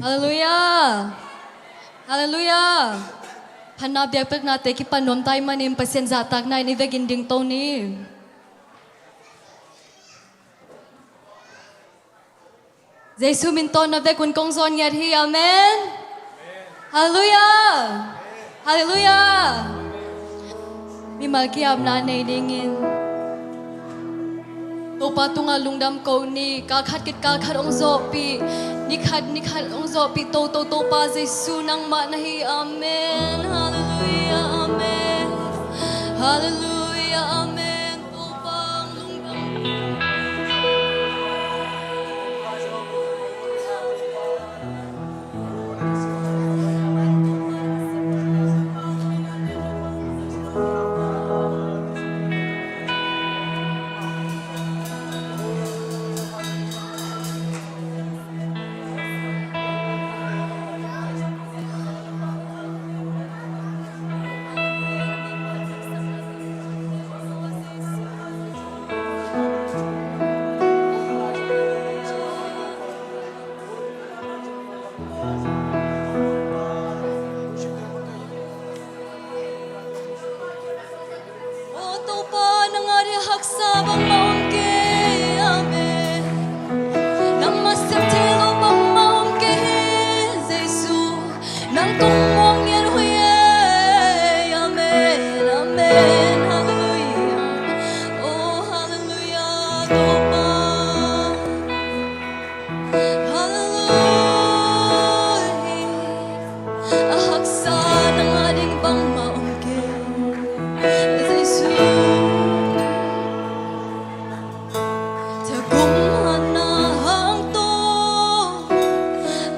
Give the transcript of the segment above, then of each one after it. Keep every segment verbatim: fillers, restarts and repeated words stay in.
Halleluiah. Halleluiah. Phatna biakpiaknate kipan nuam ta ahih manin Pasian zahtakna in i vekin dingto ni. Jesu min tawh na vekun kong zawn ngiat hi. Amen. Halleluiah. Halleluiah. Mimal ki-apna nei dingin Topa tungah lungdam ko ni. Kal khat khit kal khat hong zawhpih, ni khat ni khat hong zawhpih toto Topa Jesu nangmah na hi. Amen. Halleluiah. Amen. Halleluiah. Amen. Topa hong lungdam. O Topa, nang a ding haksa bangmah om kei. Amen. Nangmah sem thei lo bangmah om kei hi, Jesu. Nang kong muang ngiat uh hi e. Amen. Amen. Halleluiah. O halleluiah, Topa. Halleluiah. A haksa nang a ding bangmah om kei, Jesu. Thagum hatna hang tawh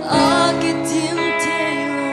a kidim thei lo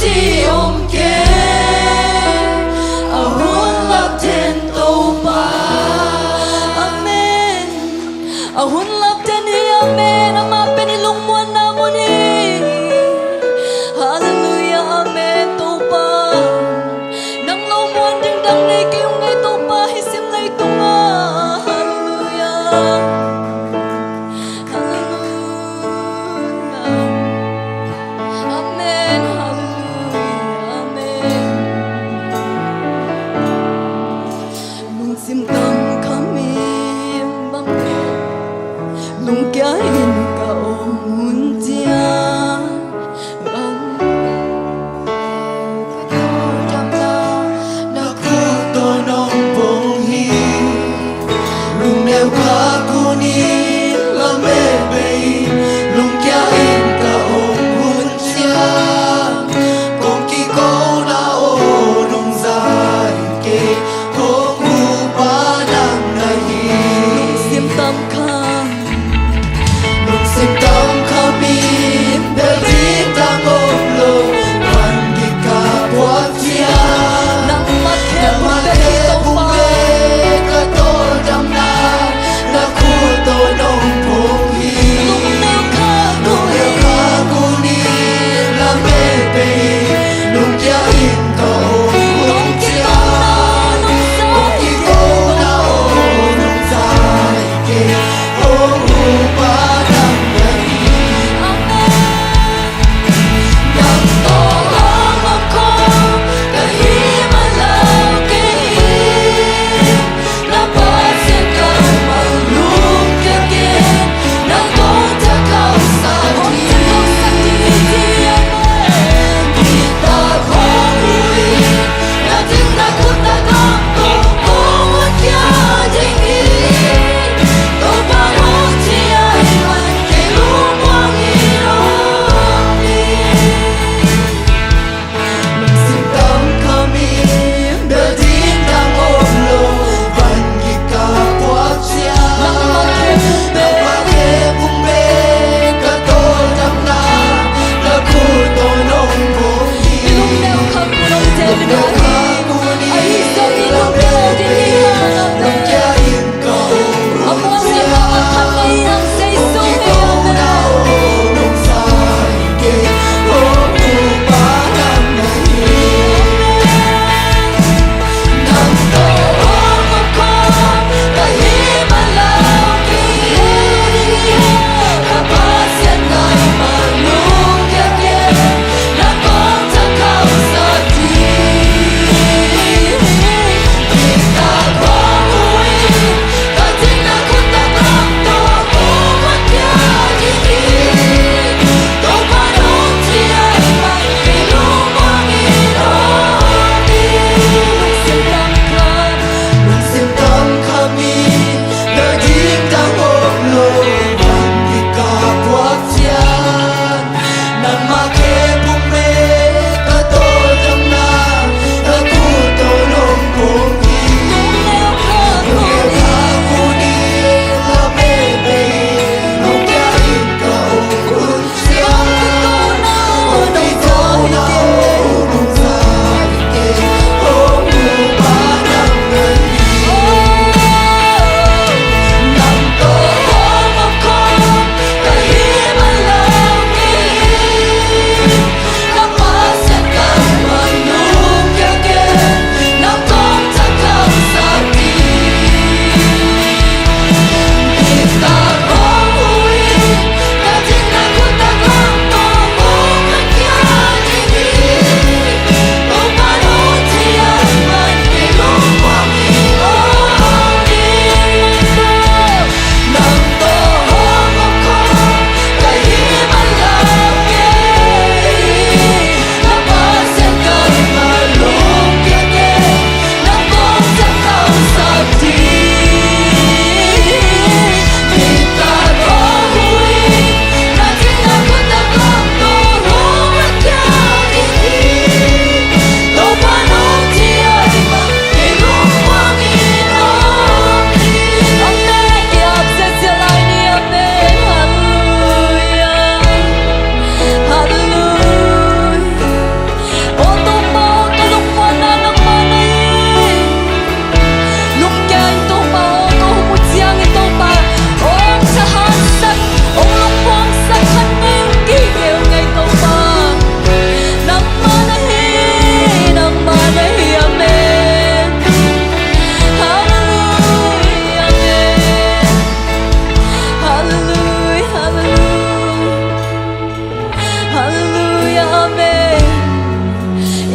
Om kei a hun lap den Topa. Amen. A hun lap den hi, amen. Amah pen i lungmuanna mun hi. Halleluiah, amen. Topa, nang lo muan ding dang nei kei ung ei Topa, hih sim leitungah. Halleluiah. Halleluiah. Amen. Halleluiah.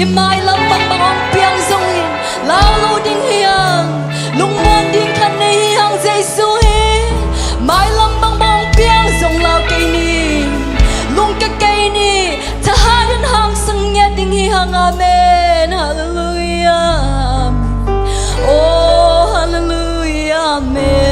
Mailam bangbang hong piang zongin lau lo ding hi hang. Lungmuan ding khat nei hi hang, Jesu hi. Mailam bangbang hong piang zong lau kei ni. Lungkia kei ni. Thahat in hangsan ngiat ding hi hang. Amen. Halleluiah. Amen. Oh, halleluiah. Amen.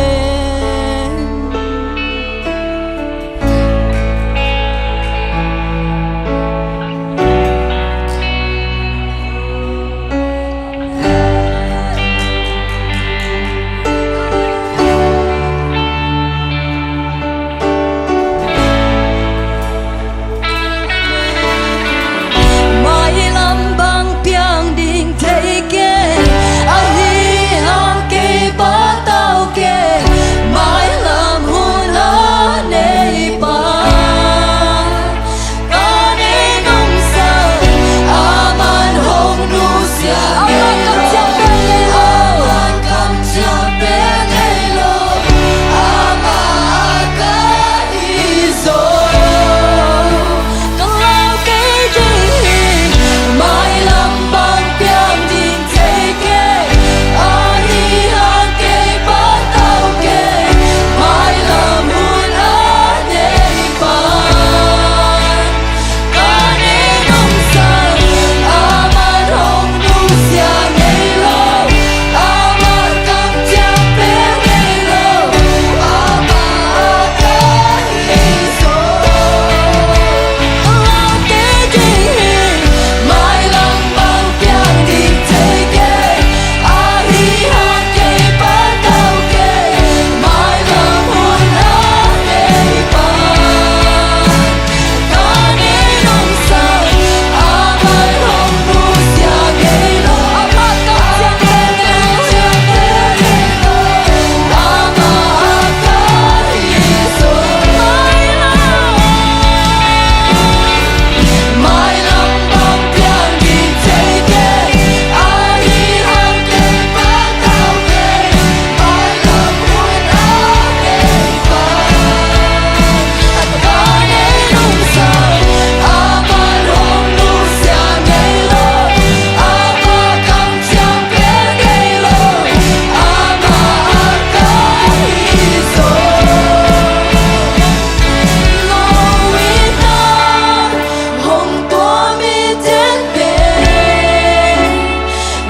Mailam bang piang ding thei kei, ahi hang kei patau kei, mailam hun a nei pa. Ka nei nong sa, aman hong nusia ngei lo, aman kamciam pia ngei lo, ama ka hi zaw. Ka lau kei ding hi, mailam bang piang ding thei kei, ahi hang kei patau kei, mailam hun a nei pa. Ka nei nong sa, aman hong nusia ngei lo, aman kamciam pia ngei lo, ama ka hi zaw. Ka lau kei ding hi, mailam bang piang ding thei kei, ahi hang kei patau kei, mailam hun a nei pa. Ka nei nong sa, aman hong nusia ngei lo, aman kamciam pia ngei lo, ama ka hi zaw. Mailam bang piang ding thei kei, ahi hang kei patau kei, mailam hun a nei pa. Ka nei nong sa, aman hong nusia ngei lo, ama kamciam pia ngei lo, ama ka hi zaw. Lo in a hong tua mite pen,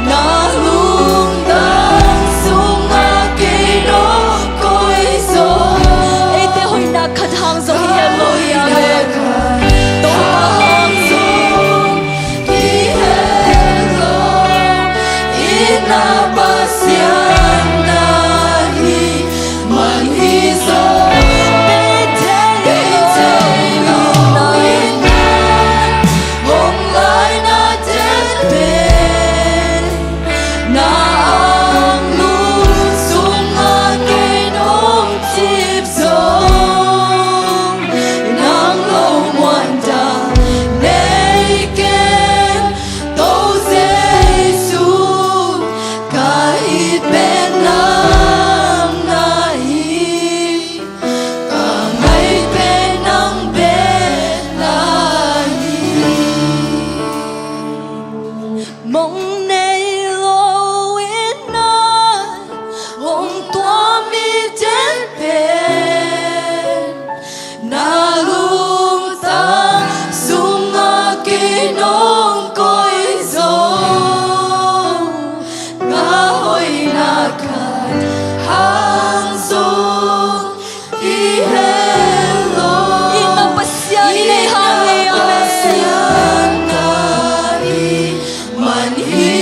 na lungtang sungah kei nong koih zaw. Eite hoihna khat hang zong hi hen lo hi a. Topa hang zong hi hen lo. I na Pasian na hi man hi zaw. Bethel, Bethel lo in a hong lainate pen, na anglum sungah kei nong cip zong, nang lo muan dan nei ken, Topa Jesu. Ka it pen nang na hi, ka ngai pen nang bek na hi. Mong nei lo in a hong tua mite pen, na lungtang sungah kei nong koih zaw. Nga hoihna khat hang zong hi hen lo. I na Pasian i nei hang hi. Amen. Pasian na hi man hi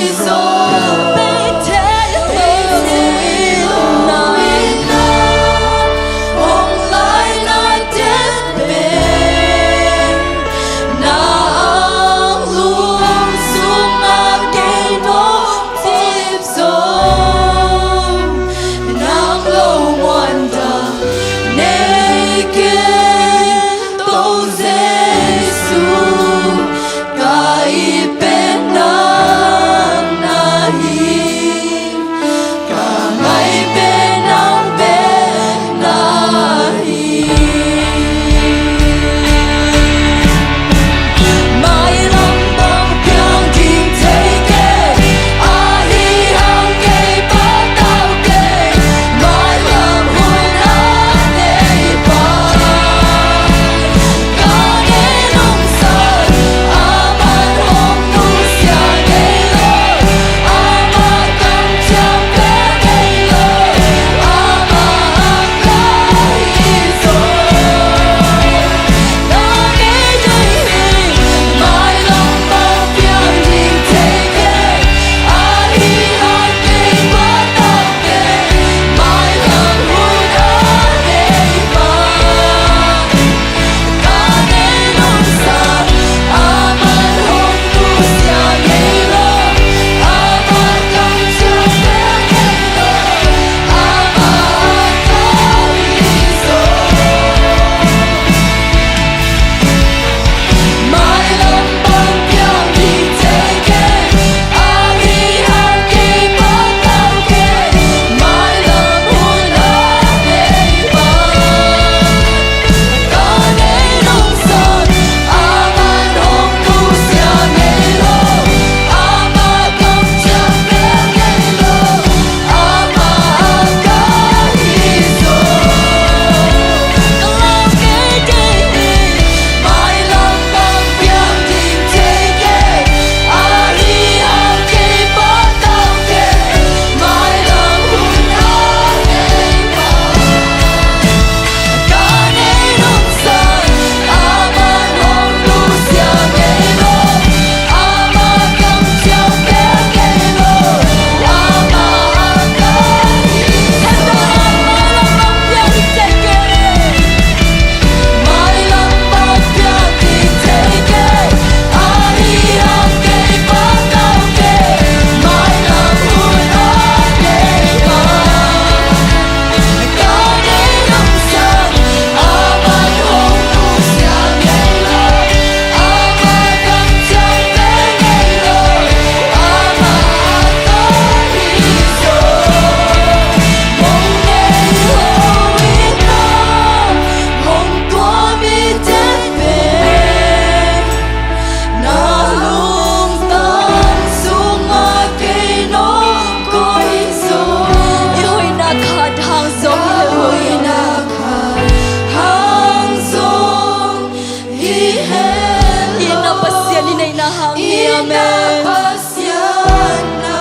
Pasian na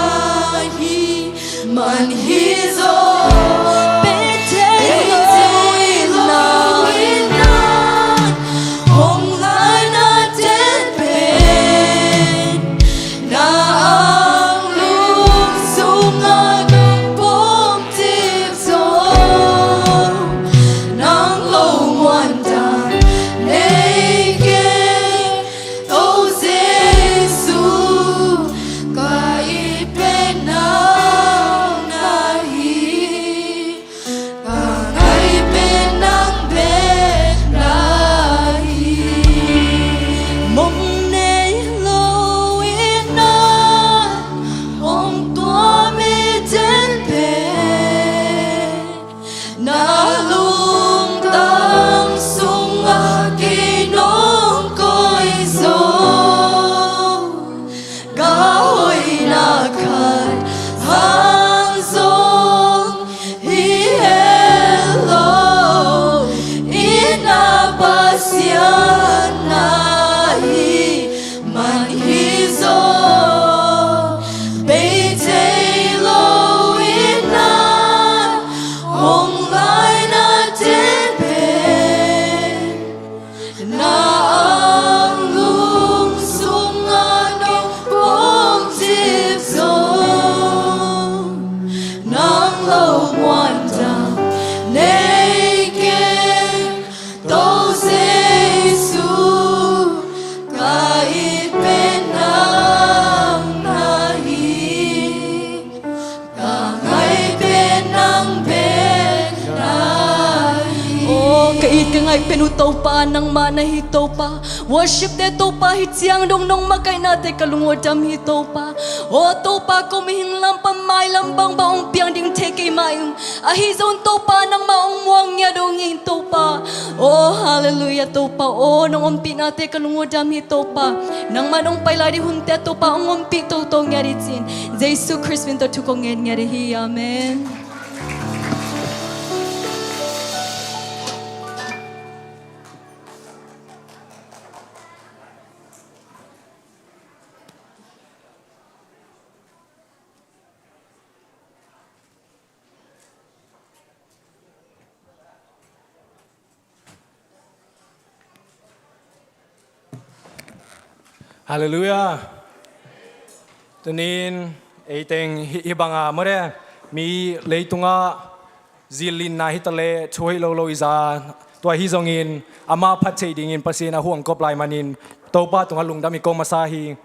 hi man hi zaw. Pei thei lo in ah, hong laina ten pen na anglung sungah nong pom cip zaw. Nang lo muan dang nei kei, Topa Jesu, ka it pen nang na hi. Ka ngai pen nang bek na hi. Mong nei lo in ah, hong tuam i ten pen na lungtang sungah kei nong koih zaw. Ka hoihna khat hang zong hi hen lo, i na Pasian na hi man hi zaw. Pei thei lo in ah, hong laina ten pen na anglung sungah nong pom cip zaw. Nang lo muan dang nei kei, Topa Jesu, ka it pen nang na hi. Ka ngai pen nang bek na hi. Aw, ka it ka ngai pen uh Topa, nangmah na hi Topa. Worship te Topa hi ciang dong nong makaihnate ka lung uh a dam hi Topa. Aw Topa, ko mihing lam pan mailam bangbang hong piang ding thei kei mah ing. Ahi zong Topa, nangmah hong muang ngiat dong hi Topa. Aw halleluiah Topa. Aw nong ompihnate ka lung uh a dam hi Topa. Nangmah nong pai lai ding hunte Topa hong ompih toto ngiat hi cin. Jesu Khrist min tawh thu kong ngen ngiat hi. Amen. Halleluiah. Tunin eiteng hih, hih banga mawte mi leitungah zillinna hitaleh thu hoih lo lo i za, tua hi zongin amah phat theih dingin Pasian a huang kop lai manin Topa tungah lungdam i ko masa hi.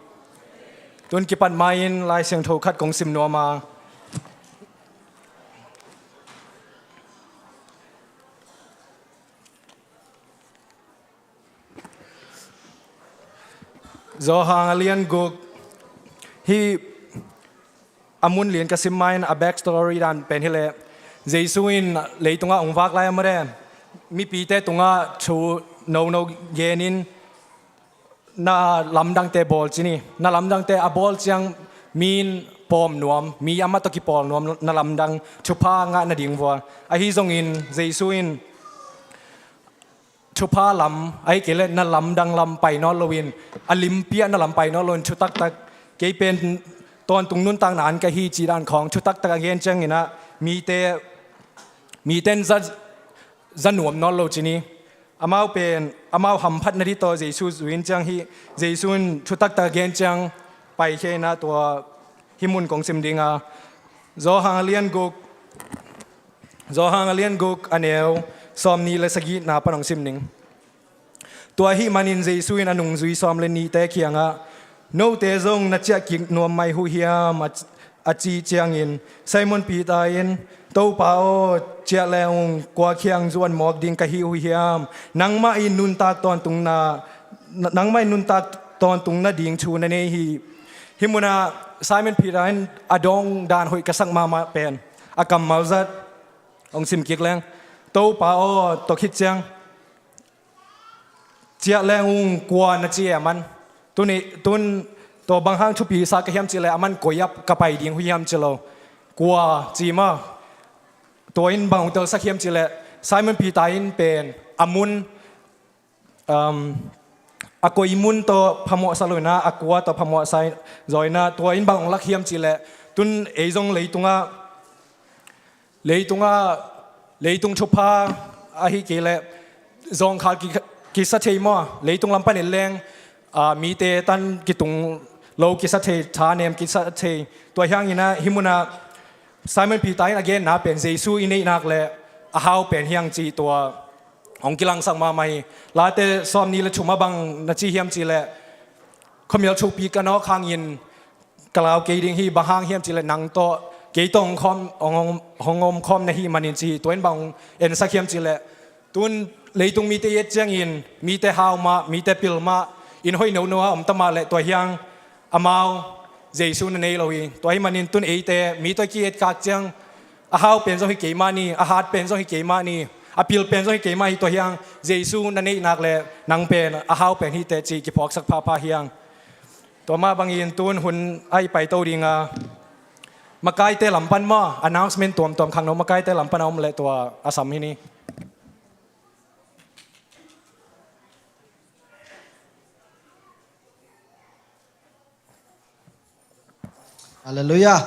Tun kipat ma-in Lai Siangtho khat kong sim nuam a, Johan a lian guk. Hih a mun lian ka sim ma-in a back story dan pen hileh, Jesu in leitungah hong vak lai a mawte mipite tungah thu nono genin na lamdangte bawl ci ni. Na lamdangte a bawl ciang mi in pawm nuam, mi amah tawh kipawl nuam na lamdang thupha ngah nading vua. Ahi zongin Jesu in thupha lam, ahih kei leh na lamdang lam pai nawn loin, a limpi ah na lam pai nawn loin, thutaktak kei pen tawntung nuntakna an ka hi cih dan khawng thutaktak a gen ciangin ah mite, mite in za, za nuam nawn lo ci ni. Amau pen amau hamphat nading tawh Jesu zui in ciang hih Jesu in thutaktak a gen ciang paikhia in ah tua hih mun kong sim ding a, Johan a lian guk, Johan a lian guk a neu sawmnih le sagihna pan hong sim ning. Tua ahih manin Jesu in a nungzui sawm le nihte kiangah, "Note zong na ciah kik nuam mai uh hiam?" a, a cih ciangin Simon Peter in, "Topa aw, ciah leng ung, kua kiang zuan mawk ding ka hi uh hiam? Nangmah in nuntak tawntungna, nangmah in nuntak tawntung nading thu na nei hi." Hih munah Simon Peter in a dawng dan hoih ka sak mahmah pen a kammal zat hong sim kik leng, "Topa aw," tua khit ciang, "Ciah leng ung, kua na ci e?" Aman tuni, tun tua bang hang thupi sa ka hiam cih leh aman koi ah ka pai ding uh hiam ci lo. "Kua?" ci mah. Tua in bang hong telsak hiam cih leh Simon Peter in pen a mun, um, a koi mun tawh phamawhsa lo in ah, a kua tawh phamawhsa zaw in ah, tua in bang hong lak hiam cih leh, tun ei zong leitungah, leitungah, leitung thupha ahih kei leh zawngkhal ki, kisa thei maw, leitung lam pan en leng, ah, mite tan kitung lo kisa thei, thanem kisa thei. Tua hi hangin ah, hih munah Simon Peter in a genna pen Jesu i neihnak leh a hau pen hi hang cih tua hong kilangsak mahmah hi. Late sawmnih le thum ah bang na ci hiam cih leh, khuamial thukpi ka nawk hangin ka lau kei ding hi, bang hang hiam cih leh nang tawh, kei tawh hong khawm, hong, hong, hong omkhawm na hih manin ci hi. Tua in bang hong ensak hiam cih leh, tun leitung mite i et ciangin mite hau mah, mite pil mah, inn hoih nono ah om ta mah leh, tua hi hang amau Jesu na nei lo hi. Tua ahih manin tun eite mi tawh i ki-etkak ciang, a hau pen zong hi kei mah ni, a hat pen zong hi kei mah ni, a pil pen zong hi kei mah hi. Tua hi hang Jesu na neihnak leh nang pen a hau pen hi teh cih kiphawksak phapha hi hang. Tua mah bangin tun hun a i paito ding a, makaite lam pan maw, announcement tuamtuam khangno makaite lam pan a om leh tua a sam hi ni. Halleluiah.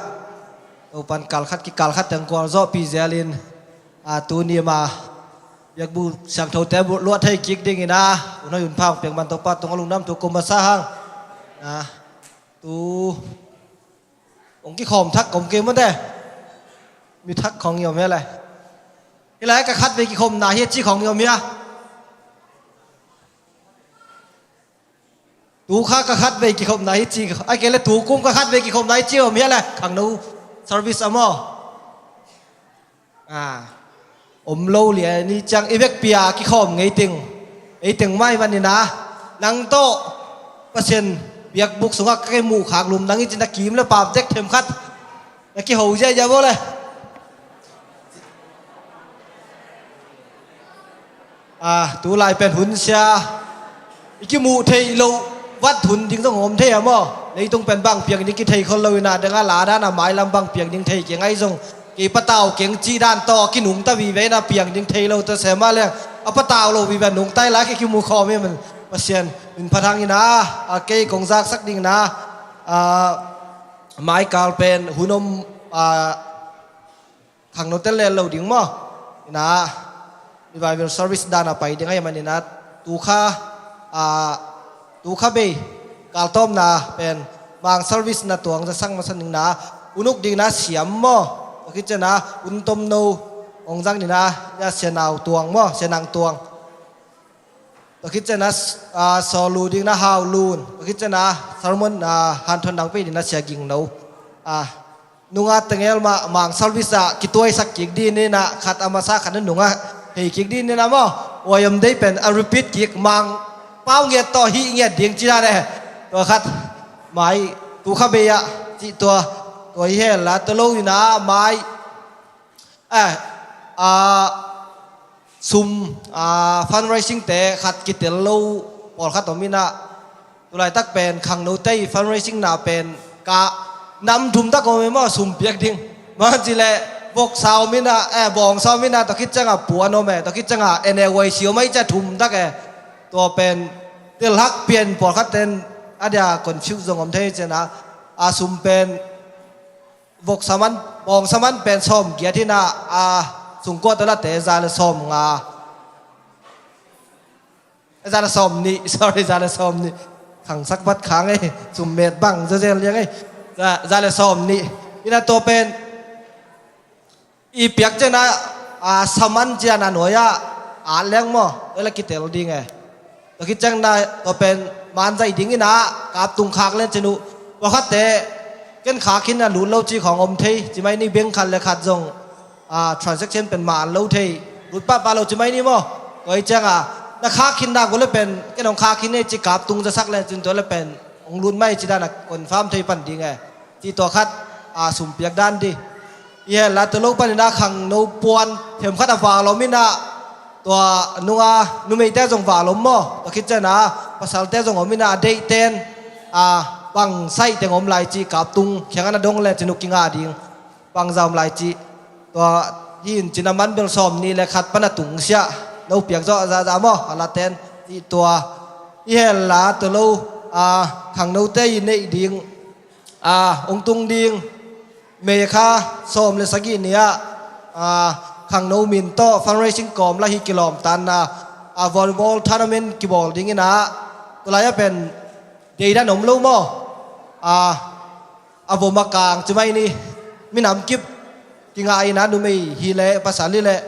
Topan kalkhat kikalkhat teng kual zawhpih zelin, a, tuni mah biakbuk siangthote luah thei kik dingin a, hun hoih hun pha hong piak man Topa tungah lungdam thu ko masa hang. A, tu hong kikhawm thak om kei mawte. Mi thak khawng i om hia le? Hih lai ka khatvei kikhopna hi a ci khawng i om hia? Tu kha ka khatvei kikhopna hi ci, a kei le tu kum ka khatvei kikhopna hi ci om hia le? Khangno service a maw? A, om lo lian i ciang i vekpi a kikhawm ngei teng, ei teng mah i manin a, nang tawh Pasian biakbuk sungah ka kimuh khak lum nang i cin a kim le pam tek themkhat na kiho ziahziah baw le. A, tu lai pen hun sia, i kimuh theih loh vat hun ding zong om thei a maw? Leitung pen bang piang ding kithei khol lo in a, deng a la dan a mailam bang piang ding thei kei ngai zong, kei patau keng cih dan tawh kinungta vive in a, piang ding thei lo ta se mah leng, a patau lo vive nungta i la kei kimu khawm hi man. Pasian min phat hang in a, a, kei kong zaksak ding in a, a, maikal pen hun om, a, khangno tel lel lo ding maw? In a, revival service dan a pai ding ahih manin a, tu kha, a, tu kha bei kaltawmna pen mang service na tuang zasak masa ning in a, hun uk ding in a siam maw? Tua khit ciang a hun tomno hong zang ding in a, Sia Nau Tuang maw, Sia Nang Tuang. Tua khit ciang a, a, sawlu ding in a Hau Lun. Tua khit ciang a sermon, a, hanthawn dang pei ding in a Sia Ging No. A, nunga tengel mah mang service ah kituaisak kik ding in a, khat a masa khat a nunga hei kik ding in a maw? Uaiom dei pen a repeat kik, mang pau ngiat tawh hih ngiat ding ci dan e. Tua khat mai tu kha bei ah cih tua, tua hi hel la tua lo in a mai, eh, a, sum, a, fundraising te khat kitel lo pawlkhat om in a, tulaitak pen khangnote i fundraising na pen ka nam thum tak om e maw, sum piak ding. Bang ci leh voksa om in a, eh, bawngsa om in a, tua khit ciang a puan om e, tua khit ciang a N A Y C om a, i cia thum tak e. Tua pen telhak pian pawlkhat ten a dia confuse zong om thei ciang a, a sum pen voksa man, bawngsa man pen sawm giat hi in a, a, sungkuat a late za le sawm nga. Za le sawm nih, sorry, za le sawm nih. Khangsak vat khang ei, sum met bang, za zel liang ei. Za, za le sawm nih. In a tua pen i piak ciang a, a, saman ciang a nuai ah at leng maw, tua la kitel ding e. Tua khit ciang na tua pen man zaih ding in a, kap tung khak len cin uh. Pawlkhatte ken khak khin a lut lo ci khawng om thei, ci mai ni, bank khat le khat zong, a, transaction pen man lo thei, lut pahpah lo ci mai ni maw? Tua hi ciang a na khak khin nak uh le pen ken hong khak khin ei ci kap tung zasak len cin tua le pen hong lut mai ci dan a confirm thei pan ding e. Cih tua khat, a, sum piak dan dih. I hel la tua lo panin a khangno puan themkhat a val om in a, tua nunga numeite zong val om maw? Tua khit ciang a pasalte zong om in a, a deihten, a, bang saih teng om lai cih kap tung khiang a na dong le cin uh kinga ding. Bang za om lai cih. Tua hi in cin a man bel sawm nih le khat pan a tung siah. No piak zawh zahzah maw? A laten cih tua i hel la tawh lo, a, khangnote i neih ding, a, hong tung ding May kha sawm le sagih ni-ah, a, khangno min tawh fundraising kawm la hi kilawmtanna, a, volleyball tournament kibawl ding in ah, tua lai-ah pen deidan om lo maw? A, a vom a kang ci mai ni, minam kip kingah in ah numei hi leh pasal hi leh.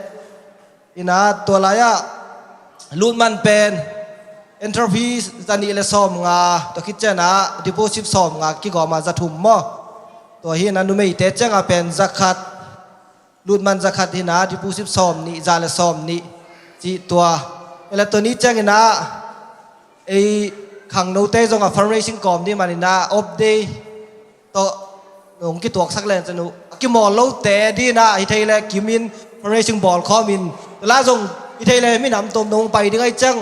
In ah tua lai-ah lutman pen entry fee za nih le sawm nga, tua khit ciangin ah deposit sawm nga kigawm a za thum maw? Tua hi in ah numeite ciangah pen za khat, lutman za khat hi in ah deposit sawm nih, za le sawm nih cih tua. Tua leh tua ni ciangin ah ei khangnote zong a fundraising kawm ding manin ah off day tawh nong kituaksak leng cin uh, a kimawl lote ding in ah hi thei leh kimin fundraising bawl khawm in, tua lai zong hi thei leh minam tuamtuam hong pai ding ahih ciang,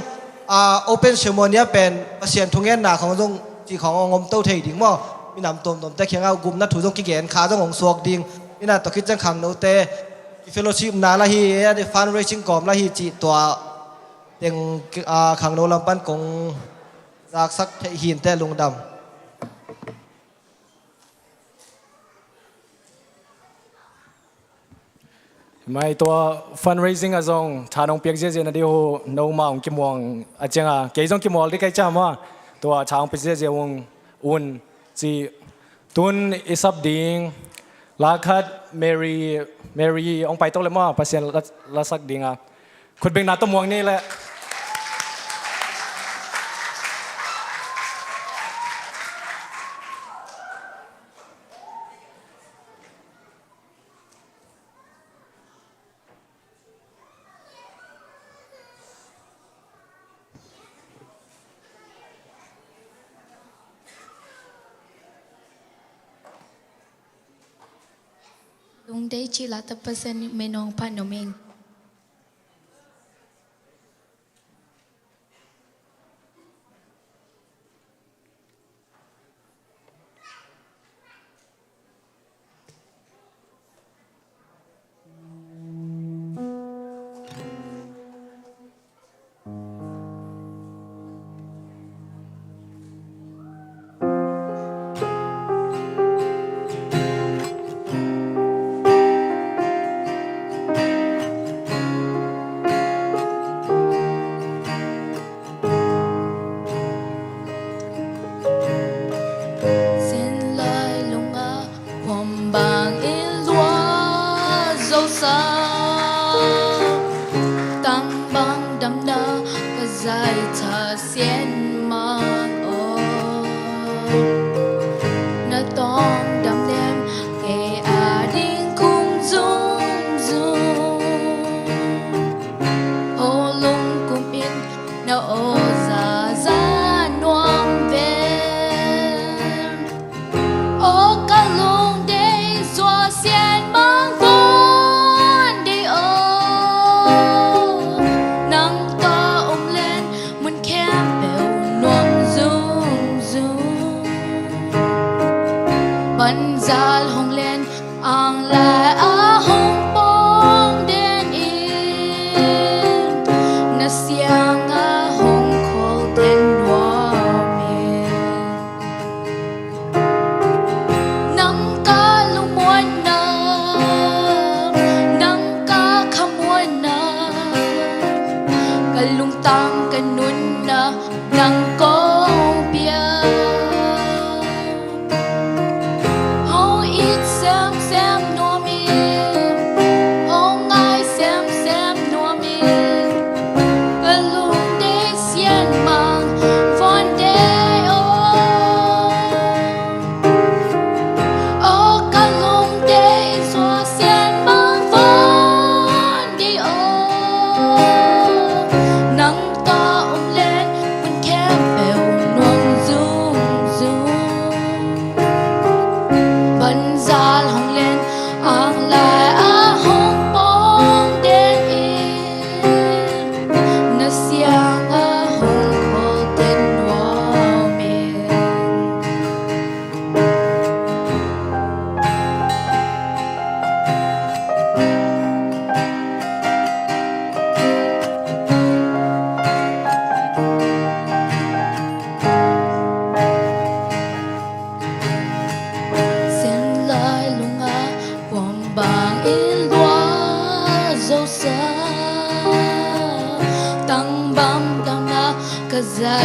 a, open ceremony ah pen Pasian thungetna khawng zong cih khawng hong om to thei ding maw? Minam tuamtuamte kiangah gupna thu zong kigen kha zong hong suak ding. In ah tua khit ciang khangnote ki fellowshipna la hi, a, fundraising kawm la hi cih tua teng, a, khangno lam pan kong zaksak theih hi inteh, lungdam. Mai tua fundraising ah zong tha nong piak ziahziah nading uh, nomau hong kimuang a ciangah kei zong kimawl ding ka hih ciang maw, tua tha hong piak ziahziah ung un ci. Tun i sap ding la khat Mary, Mary hong pai to leh maw, Pasian la, la sak ding a. Khutbengna tawh muang ni leh. Lungdei cih la tawh Pasian min hong phat nuam ing. Sin lai lungah khuam bang in lua zo sa, tang bang damna ka zai tha Sian Mang aw. Na tawng dam dem kei a ding kum zungzung. Ho lung kum in na aw zaza nuam ven. Aw ka lungdei Sua Sian Mang Guan dei aw. Nang ka om len mun khempeuh nuam zungzung. Banzal hong len ang lai a hong pawng den in, na siang a hong khol den nuam in. Nang ka lungmuanna, nang ka khamuanna, ka lungtang ka nunna nang kong pia. Hong it semsem nuam in,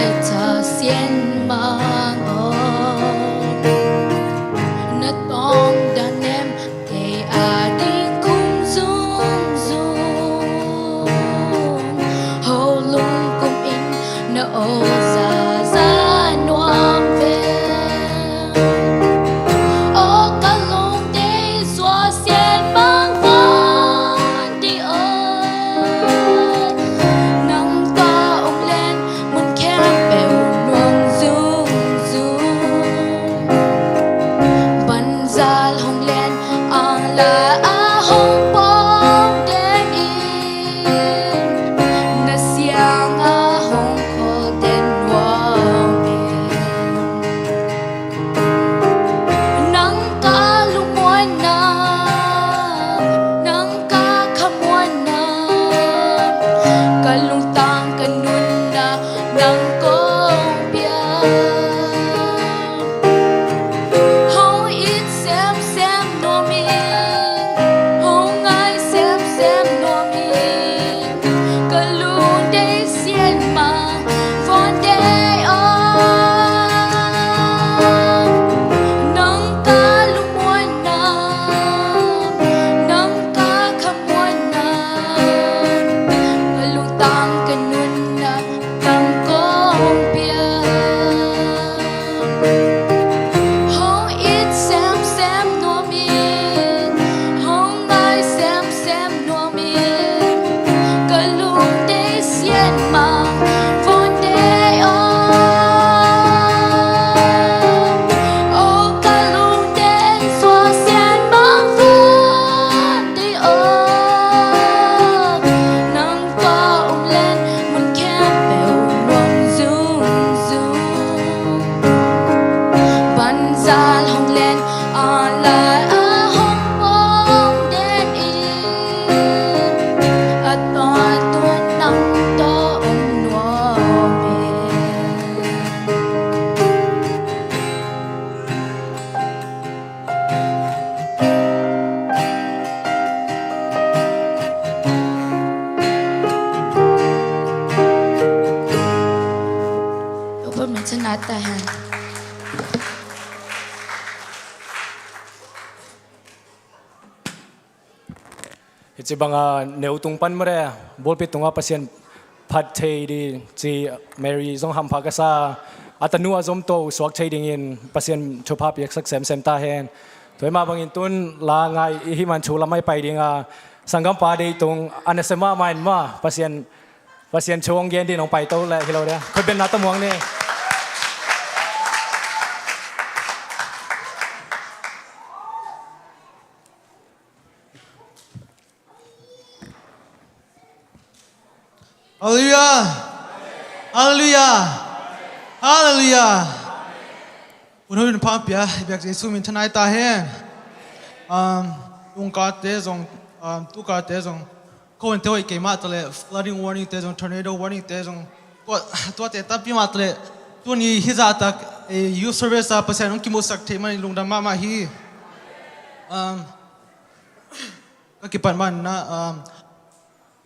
Tha Sian Mang aw, na tawng dan nem kei a ding kum zungzung. Ho lungkum in na aw zaza nuam ve. Aw ka lungdei Sua Sian Mang van di aw, nang ka ong len mun khempeuh nuam zungzung. Banzal hong len ang la a hong pawng den in, na siang a hong khol den nuam in. Nang ka lungmuanna, nang ka khamuanna, ka lungtang ka nunna nang kong pia. Hong it semsem nuam in, hong ngai semsem nuam in, ka lungdei Sian Mang van di aw. Nang ka lungmuanna, nang ka khamuanna, ka lungtang ka nunna nang kong pia. Hong it semsem nuam in, hong ngai semsem nuam in, ka lungdei Sian Mang van di aw. Oh, ka lungdei Sua Sian Mang van di aw. Nang ka ong len mun khempeuh nuam zungzung. Banzal hong len a la a hong pawng den in, a tawntung nang tawh om nuam in. Topa min thang ta hen. Hih ci banga neu tung pan mare, pulpit tungah Pasian phat thei ding ci Mary zong hampha ka sa. A tanu a zom to suak thei dingin Pasian thupha piaksak semsem ta hen. Tua mah bangin tun la ngai i hih man thu lamah i pai dinga, sanggampa dei tung a nasia mahmah in mah Pasian, Pasian thu hong gen ding hong pai to leh hi lo dia. Khutbetna tawh muang ni. Halleluiah. Halleluiah. Halleluiah. Hun hoih hun pha pia i biak Jesu min thang ta hen. Um, tungkate zong, um, tukate zong, ko hun te hoih kei mah ta leh, flooding warning te zong, tornado warning te zong, tua, tuate tampi mah ta leh, tuni hih zahtak, eh, youth service a Pasian hong kimuhsak thei manin lungdam mahmah hi. Um, ka kipat man na, um,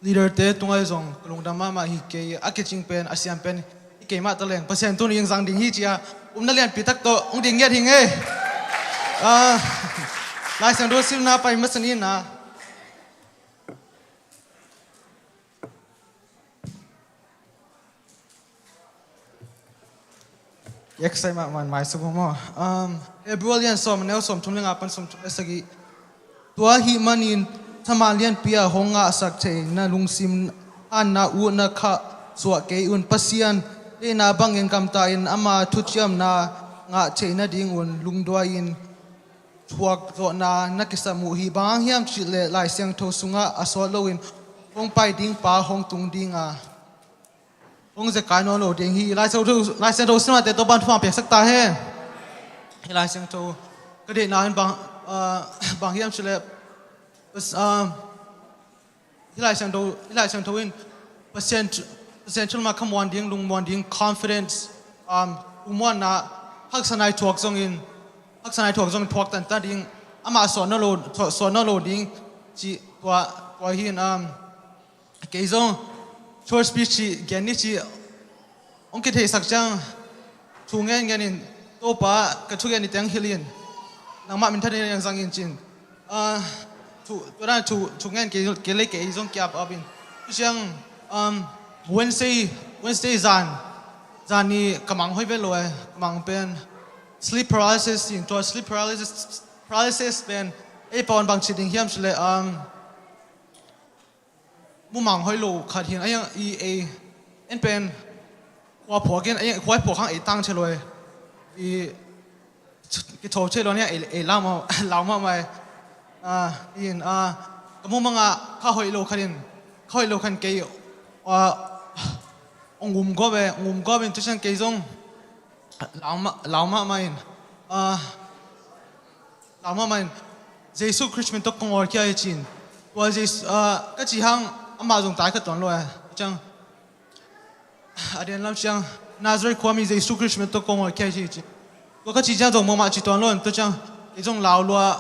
leader te tungah zong ka lungdam mahmah hi kei, a kicing pen, a siam pen hi kei mah ta leng, Pasian tuni hong zang ding hi ci-a upna lianpi tak tawh hong ding ngiat hi ing ei. Ah, Lai Siangtho simna pai masa ni na. Excitement man mai suk maw. Um, Hebrew lian sawm, neu sawmthum le nga pan sawmthum le sagih. Tua ahih manin thaman lianpi a hong ngahsak theihna lungsim hanna utna khah suah kei un. Pasian deihna bangin gamta-in ama thuciamna ngah theih nadingun lungduai-in thuakzawhna na kisam uh hi. Bang hang hiam cih leh Lai Siangtho sungah a sawt loin hong pai ding pa hong tung ding a, hong zekai nawn lo ding hi. Lai Siangtho, Lai Siangtho simnate tawh ban thupha piaksak ta hen. Hih Lai Siangtho ka deihna in bang, ah, bang hiam cih leh, ah, hih Lai Siangtho, hih Lai Siangtho in Pasian, Pasian thu lamah khamuan ding, lungmuan ding, confidence, um, lungmuanna, haksa nai thuak zongin, haksa nai thuak zongin thuak tantan ding, amah sawt nawn lo, sawt nawn lo ding cih tua, tua hi in, um, kei zong short speech cih gen ni cih hong kitheisak ciang thu ngen ngenin, Topa, ka thugen ni teng hilh in, nangmah minthan in hong zang in, ci-in. Ah, thu, tua dan thu, thu ngen kei, kei lei kei zong ki-ap ap in. Tua ciang, um, Wednesday, Wednesday zan, zan ni ka mang hoih vet lo e, ka mang pen sleep paralysis, ci-in, tua sleep paralysis, paralysis pen ei pau in bang ci ding hiam cih leh, um, mumang hoih lo khat hi in, a hiang i ei en pen khua phuak in, a hiang khua phuak hang ei tang thei lo e. I kitho thei lo, a hiang ei, ei lau mah, lau mahmah e. Ah, in, ah, ka mumang ah kha hoih lo khat in, kha hoih lo khat in kei, ah, ong um gawp e, ong um gawp in, tua ciang kei zong lau mah, lau mahmah in, ah, lau mahmah in, Jesu Khrist min tawh kong awlkhia hi, ci-in. Tua Jesu, ah, ka cih hang amah zong tai kha tuan lo e. Ciang, a den lam ciang, Nazareth khuami Jesu Khrist min tawh kong awlkhia hi, ci. Tua ka cih ciang zong mawhmah ci tuan lo in, tua ciang kei zong lau lua,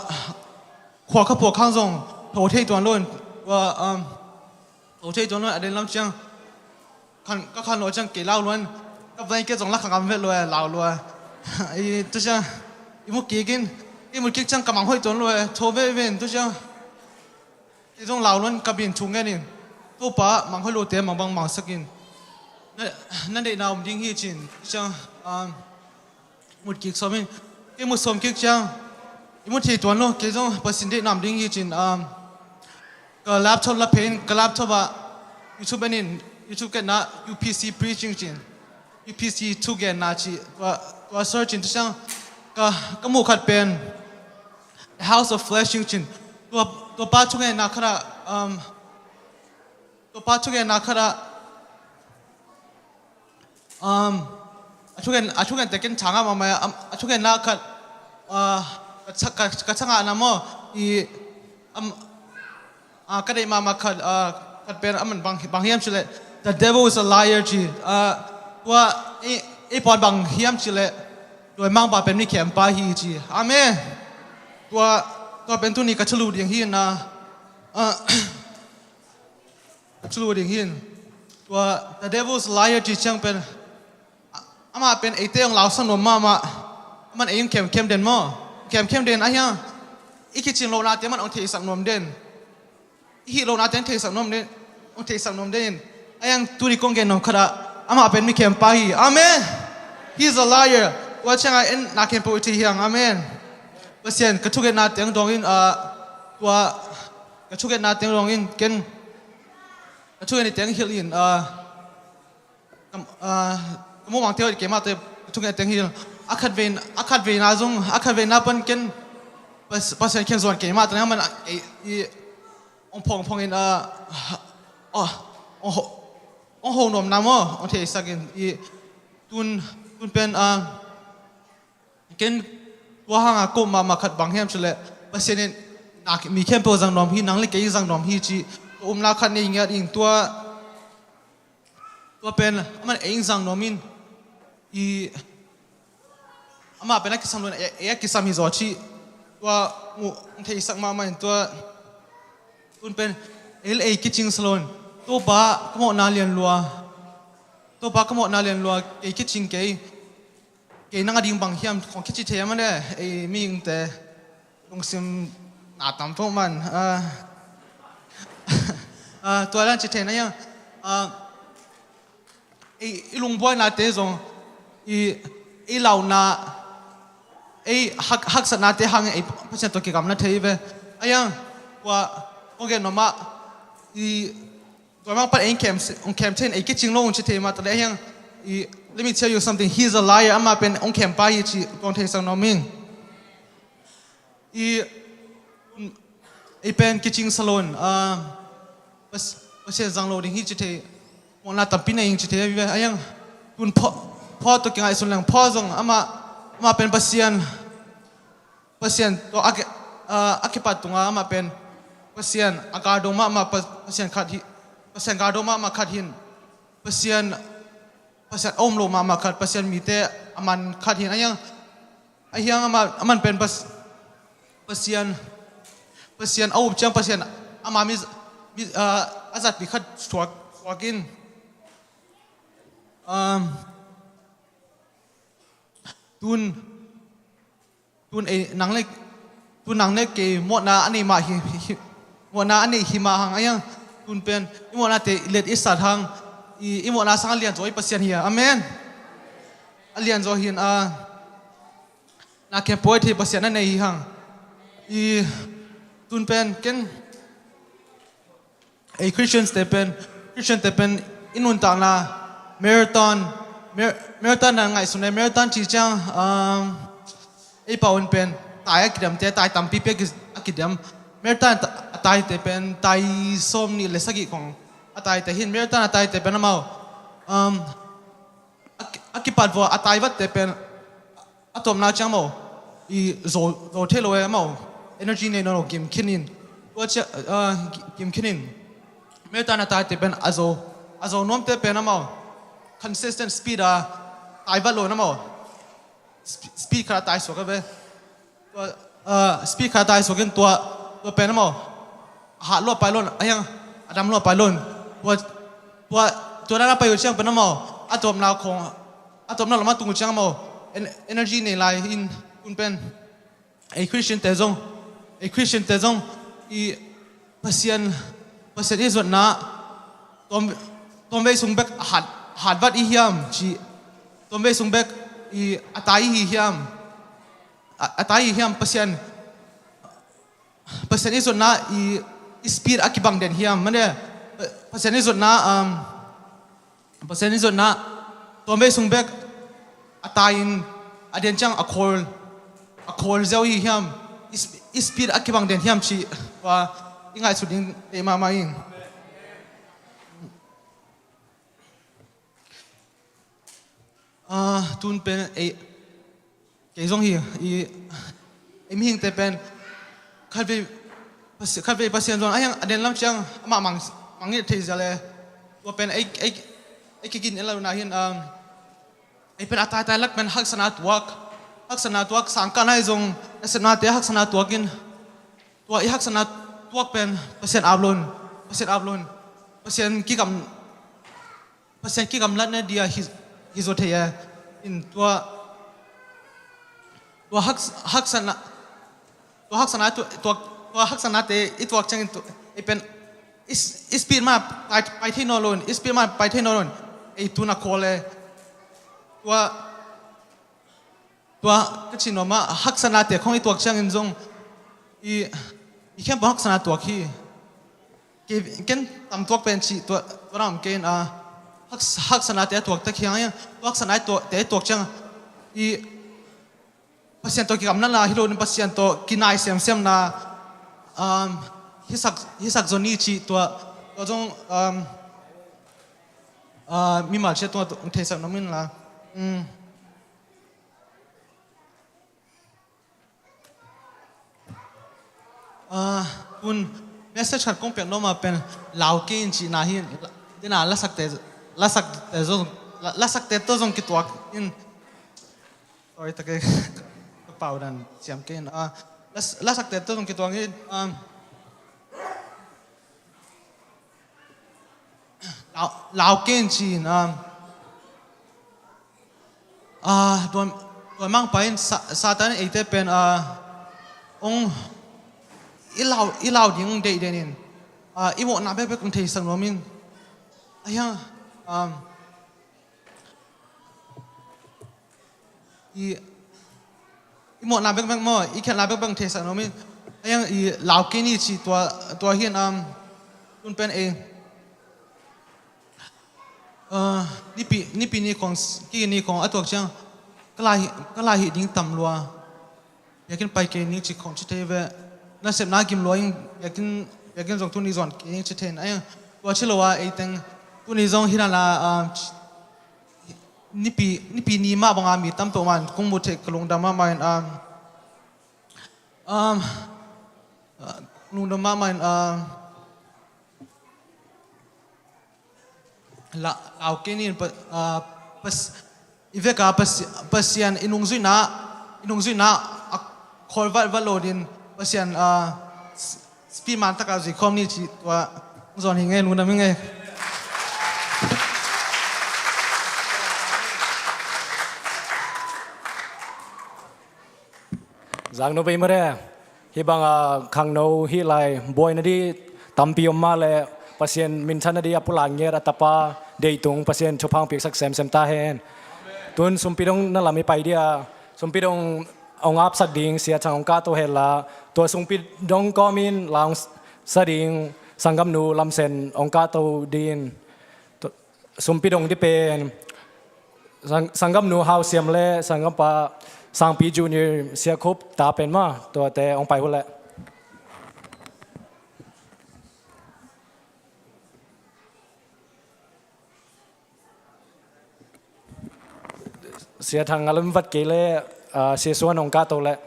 khua kha phuak hang zong tho thei tuan lo in, tua, um, tho thei tuan lo in, a den lam ciang khan, ka khan lo ciang kei lau lua in, ka blanket zong la kha ngam vet lo e, lau lua. I, tua ciang i mu kik in, i mu kik ciang ka mang hoih tuan lo e, tho veve in, tua ciang kei zong lau lua in ka biak in thu ngen in, Topa, mang hoih lote mang bang mangsak in, na, na deihna om ding hi, ci-in. Tua ciang, um, mut kik sawm in, kei mut sawm kik ciang, i mu thei tuan lo, kei zong Pasian deihna om ding hi, ci-in, um, ka laptop la pia in, ka laptop ah YouTube en in, YouTube ka en a, U P C preaching, ci-in, U P C thugenna ci, tua, tua search in, tua ciang ka, ka muh khat pen House of Flesh, ci-in, tua, tua pa thugenna khat ah, um, tua pa thugenna khat ah, um, a thugen, a thugente ken tha ngah mahmah, um, a thugenna khat, ah, ka cha-, ka, ka cha ngahna maw, i, um, ah, ka deih mahmah khat, ah, khat pen aman bang, bang hiam cih leh, "The devil is a liar," ci. Ah, tua, ei, ei pau in bang hiam cih leh, tua mangpa pen mi khempa hi, ci. Amen. Tua, tua pen tuni ka thulu ding hi na, ah, ka thulu ding hi. Tua, "The devil is a liar," ci ciang pen, a-, amah pen eite hong lausak nuam mahmah. Aman ei hong khemkhem den maw? Khemkhem den, a hiang i kicing lohnate aman hong theisak nuam den. I hih lohnate hong theisak nuam den, hong theisak nuam den. A hiang tuni kong gen nuam khat ah, amah pen mi khempa hi. Amen. He is a liar. Tua ciangah en na khempeuh i thei hiang. Amen. Pasian, ka thugenna teng dawng in, ah, tua, ka thugenna teng dawng in, ken, ka thugen ni teng hilh in, ah, ka, ah, ka mumangte hoih keimahte ka thugen teng hilh. A khatveina, a khatveina zong, a khatveina pan ken Pas-, Pasian khen zuan keimahte na man, ah, ei, i, ong phong phong in, ah, ah, ong ho, ong ho nuamna maw, ong theisak in, i, tun, tun pen, ah, ken tua hangah ka up mahmah khat bang hiam cih leh, Pasian in, "Na, mi khempeuh zang nuam hi, nang le kei zang nuam hi," ci, tua upna khat nei ngiat ing. Tua, tua pen aman ei zang nuam in, i, amah pen a kisam lo in, ei, ei a kisam hi zaw cih, tua mu, ong theisak mahmah in, tua, tun pen ei le ei kicing sa lo in, Topa, ka mawhna lian lua, Topa, ka mawhna lian lua, kei kicing kei. Kei nang a ding bang hiam, kong kici thei a mah le, ei mihingte lungsim na tam peuh man. Ah, ah, tua dan ci thei na hiang. Ah, ei, i lungbuainate zong, i, ei launa, ei hak, haksatnate hang ei Pasian tawh kigamla thei ve. A hiang, tua, kong gen nuam ah, i, tua mah pan ei hong khem, hong khem thei in, ei kicing lo hong ci thei mah ta leh a hiang, i, let me tell you something, he is a liar, amah pen hong khempa hi cih kong theisak nuam ing. I, ei pen kicing sa lo in, ah, Pas-, Pasian zang lo ding hi ci thei, mawhna tampi nei ing ci thei, a hiang, tun Paul, Paul tawh kingaihsun leng, Paul zong amah, amah pen Pasian, Pasian tawh a ki-, ah, a kipat tungah amah pen Pasian a galdo mahmah, Pa-, Pasian khat hi, Pasian galdo mahmah khat hi in, Pasian, Pasian a um lo mahmah khat, Pasian mite a man khat hi in, a hiang, a hiang amah, aman pen Pas-, Pasian, Pasian a up ciang Pasian ama mi, mi, ah, a zatpih khat suak, suak in, um, Tun, tun ei nang le, tun nang le kei mawhna a nei mah hi, hi, hi, mawhna a nei hi mah hang a hiang. Tun pen i mawhnate i let i sat hang, i, i mawhna sang a lianzaw i Pasian hi a. Amen. A lianzaw hi in a, na khempeuh a thei Pasian a nei hi hang. I tun pen ken ei Christian te pen, Christian te pen i nuntakna marathon, mar-, marathon na ngaihsun le marathon ci ciang, um, ei pau in pen tai a kidemte, tai tampipi a ki-, a kidem. Marathon a ta-, a taite pen tai sawm nih le sagih khong a taite hi in, marathon a taite pen amau, um, a ki-, a kipat vua a tai vatte pen a tawpna ciang amau i zo, zo thei lo e, amau energy nei nawn lo, gim khin in. Tua cia, ah, gim khin in. Marathon a taite pen a zo, a zo nuamte pen amau consistent speed a tai vat lo in amau sp-, speed khat a tai suak a ve. Tua, ah, speed khat a tai suak in tua, tua pen amau a hat lua pai lo in, a hiang a dam lua pai lo in. Tua, tua, tua dan a pai uh ciang pen amau a tawpna khong, a tawpna lam a tung uh ciang amau en-, energy nei lai in. Tun pen ei Christian te zong, ei Christian te zong i Pasian, Pasian i zuatna tuam, tuamvei sung bek a hat, hat vat i hiam ci, tuamvei sung bek i a tai i hi hiam, a, a tai i hi hiam, Pasian, Pasian i zuatna i, i speed a kibang den hiam, mane, Pa-, Pasian i zuatna, um, Pasian i zuatna tuamvei sung bek a tai in a den ciang a khawl, a khawl ziau i hi hiam, i sp-, i speed a kibang den hiam ci, tua i ngaihsut ding deih mahmah in. Ah, tun pen ei, kei zong hi, i, ei mihingte pen khatvei Pasi-, khatvei Pasian zong a hiang a den lam ciang amah mang, mang i thei zia le. Tua pen ei, ei, ei kigin i lau na hin, um, ei pen a taitai lak pen haksatna tuak, haksatna tuak, sangkah nai zong nasepnate haksatna tuak in, tua i haksatna tuak pen Pasian ap lo in, Pasian ap lo in, Pasian kikam, Pasian kigamlatna dia hi, hi zaw thei e. In tua, tua hak, haksatna, tua haksatna, tua, tua, tua haksatnate i tuak ciangin tua, i pen, i s-, i speed mah pai, pai thei nawn lo in, i speed mah pai thei nawn lo in, ei tun a khawl e. Tua, tua ka cih nuam ah, haksatnate khong i tuak ciangin zong i, i khempeuh haksatna tuak hi. Kei, ken tam tuak pen cih tua, tua ram kei in, ah, hak-, haksatnate a tuak tak hi hang, tua haksatnate a tuak ciang i Pasian tawh kigamlatna hi lo in, Pasian tawh kinai semsemna, um, hisak, hisak zaw ni cih tua, tua zong, um, ah, mimal ciat tua theisak nuam in la. Um. Ah, tun message khat kong piak nuam ah pen lau kei in cihna hi. Dena lasakte, lasakte zong, la-, lasakte tawh zong kituak in. Sorry, tak e. Ka pau dan siam kei in. Ah, las-, lasakte tawh zong kituak in. Um, lau, lau kei in ci in, um, ah, tuan, tuan mang pai in sa-, Satan in eite pen, ah, ong i lau, i lau ding ong deih den in, ah, i mawhna bekbek ong theisak nuam in. A hiang, um, i, i mawhna bekbek maw, i khialhna bekbek theisak nuam in. A hiang i lau kei ni ci tua, tua hi in, um, tun pen ei, uh, nipi, nipi ni khong, ki ni khong a tuak ciang ka lai, ka lai hi ding tam lua. Biakinn pai kei ning ci khong ci thei ve. Nasepna gim lua in biakinn, biakinn zong tuni zuan kei ning ci thei in. A hiang tua ci lo a ei teng tuni zong hi na la, um, nipi, nipi ni mah banga mi tam peuh man kong mu thei ka lungdam mahmah in, um, um, uh, lungdam mahmah in, um, la, lau kei ni in pa, uh, pas, i vek a Pasi-, Pasian i nungzuihna, i nungzuihna a khawl vatvat lo din Pasian, uh, s-, speed man taka zui khawm ni ci tua hong zawn hi ngei, lungdam hi ngei. Zaknu bei mare. Hih banga khangno hih lai buaina dih tampi om mah leh Pasian minthanna dih a pulak ngiat a tapa deih tung Pasian thupha hong piaksak semsem ta hen. Tun sumpi dong na lam i pai dih a, sumpi dong hong apsak ding Sia Thang hong kahto hen la, tua sumpi dong kawmin la hong sa ding sanggamnu Lam Sen hong kahto ding. Sumpi dong dih pen sang, sanggamnu Hau Siam le sanggampa Sangpi Junior, Sia Khup ta pen mah, tuate hong pai uh leh. Sia Thang a lam vat kei leh, ah, Sia Suan hong kahto leh.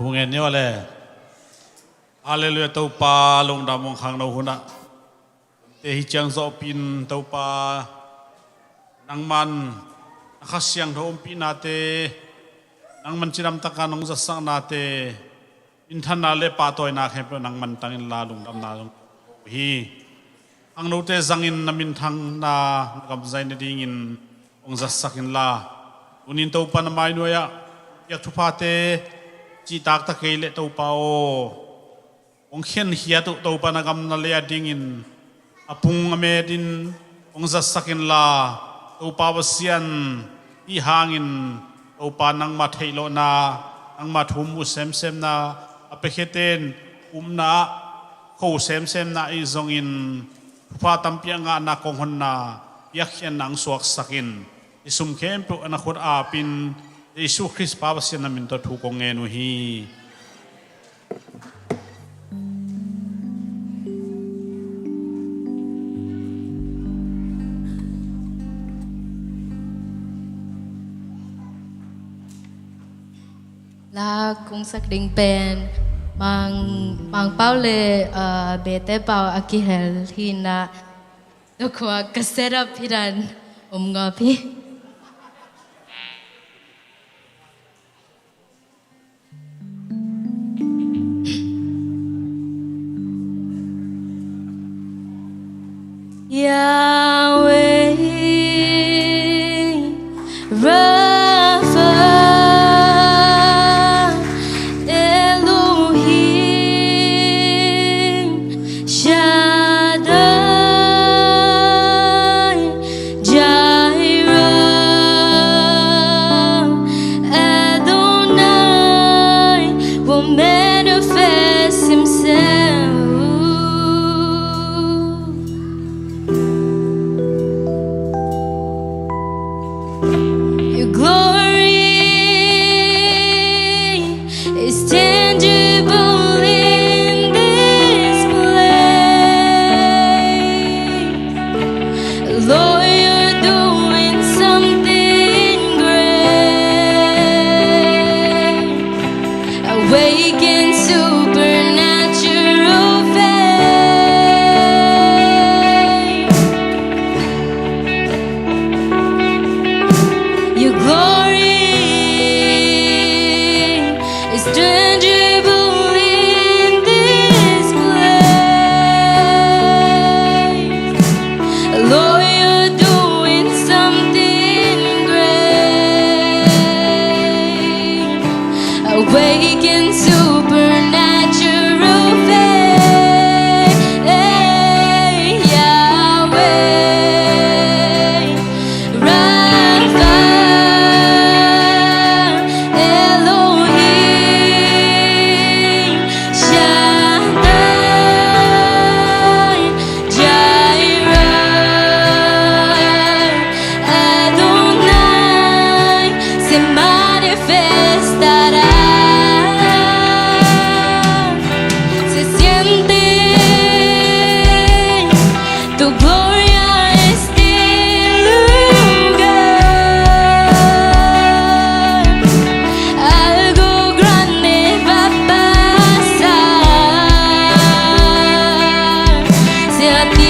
Thu ngen ni uh a le. Halleluiah, Topa lungdam ung, khangno hunah. Te hi ciang zawhpih in Topa, nangman na Kha Siangtho umpihnate, nangman cidamtaka nong zatsaknate, minthanna le pahtawina khempeuh nangman tang inla lungdamna zong hi. Khangnote zangin na minthanna na gamzai nadingin hong zatsak inla. Tunin Topa na mainuai-ah piak thuphate cihtak ta kei leh Topa aw, hong khenkhiat uh Topa na gam na lei adingin a pung a metin hong zatsak inla, Topa Pasian, hih hangin Topa nangma theihlohna, nangma thu mu semsemna, a piakhiaten upna ah kho semsemna ahi zongin thupha tampi a ngahna kong honna piakkhiatna hong suaksak in. Hih sum khempeuh a na khut apin Jesu Khrist Pa Pasian na min tawh thu kong ngen uh hi. La kong sak ding pen Mang, Mang Pau le, uh, Bete Pau a kihel hi na, tua khua ka set up hi dan om ngawp hi. Yahweh Rapha, Elohim Shaddai, Jireh Adonai will manifest himself.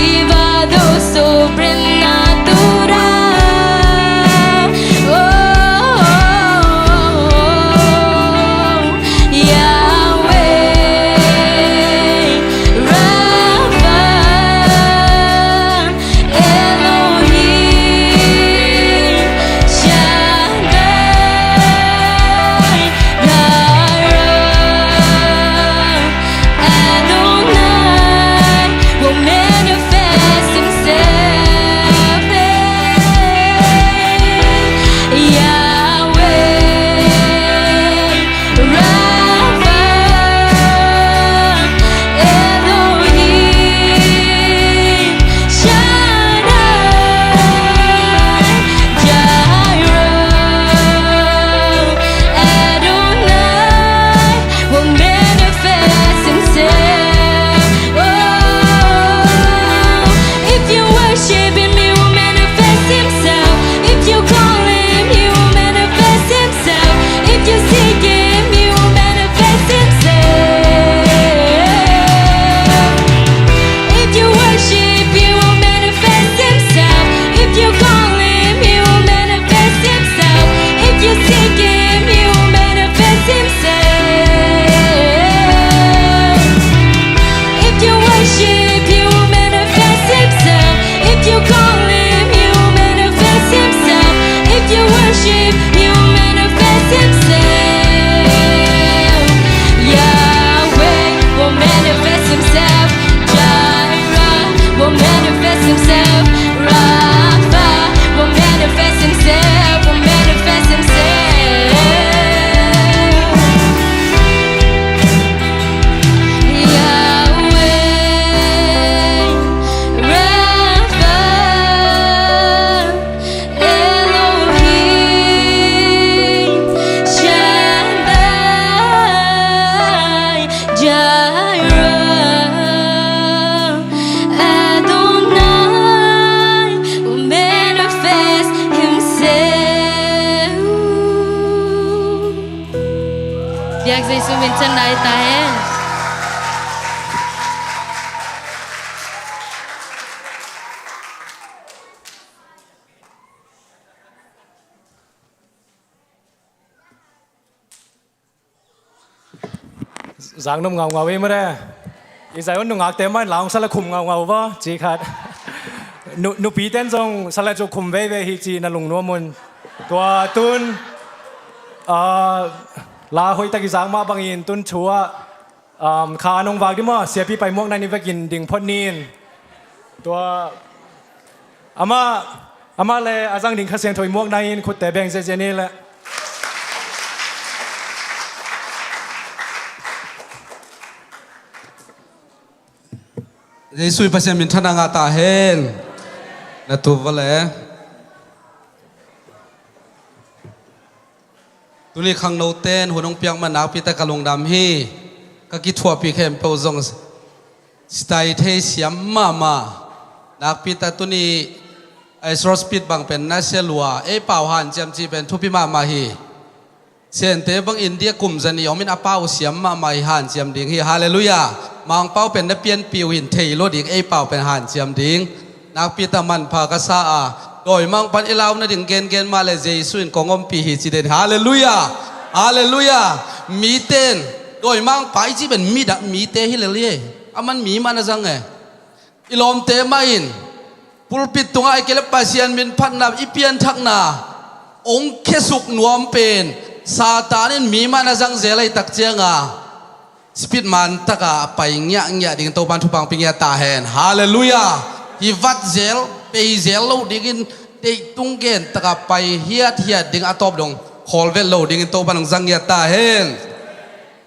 Privado sobrenatural. Oh, Yahweh Rapha, Elohim Shaddai Jireh. Adonai will manifest himself. Yahweh Rapha, Elohim Shaddai Jireh. Adonai will manifest himself. Oh, if you worship him, he will manifest himself. If you call him, he will manifest himself. If you seek him, he will manifest himself. If you worship, he will manifest himself. If you call him, he will manifest himself. If you seek him, he will manifest himself. If you worship, he will manifest himself. If you call him, he will manifest himself. If you worship, he will manifest himself. Yahweh will manifest himself. Jireh will manifest himself. Rapha will manifest himself, will manifest himself. Yahweh Rapha, Elohim Shaddai Jireh, Adonai will manifest himself. Biak Jesu min thang nai ta hen. Zang nop ngaungau ei mare. I Zion nungakte mah in la hong sa le khum ngaungau va ci khat. Nu, nupite in zong sa le cu khum veivei hi ci na lungnuam un. Tua tun, ah, la hoihtak i zak mah bangin tun thu ah, um, kha nong vak dih maw, siapi pai muak nai ni vekin ding phot ni in. Tua amah, amah le a zang ding Kha Siangtho i muak nai in khutte beng ziahziah ni le. Jesu i Pasian min thang a ngah ta hen. Na tu va le. Tuni khangnote in hun hong piak man nakpi tak ka lungdam hi. Ka kithuahpih khempeuh zong sitai thei siam mahmah. Nakpi tak tuni Ezra Speed bang pen nasia lua, ei pau hanciam cih pen thupi mahmah hi. Sente bang India kum zani om in a pau siam mahmah hi, hanciam ding hi. Halleluiah. Mangpau pen na pianpih uh hin thei lo ding, ei pau pen hanciam ding. Nakpi tak manpha ka sa a, dawimangpa'n i lau nading gengen mah le Jesu in kong ompih hi ci den. Halleluiah. Halleluiah. Mite in dawimangpa i cih pen mi dah, mite hi lel hi. Aman mi mah na zang e. I lawmte mah in pulpit tungah i kei le Pasian min phatna, i pianthakna hong khesuk nuam pen Satan in mi mah na zang zel ahih tak cianga Speed man taka a pai ngiahngiah dingin Topan thupha hong pia ngiat ta hen. Halleluiah. Hi vat zel, pei zel lo dingin, teitung gen taka pai hiathiat ding, a tawp dong khawl vet lo dingin Topan hong zang ngiat ta hen.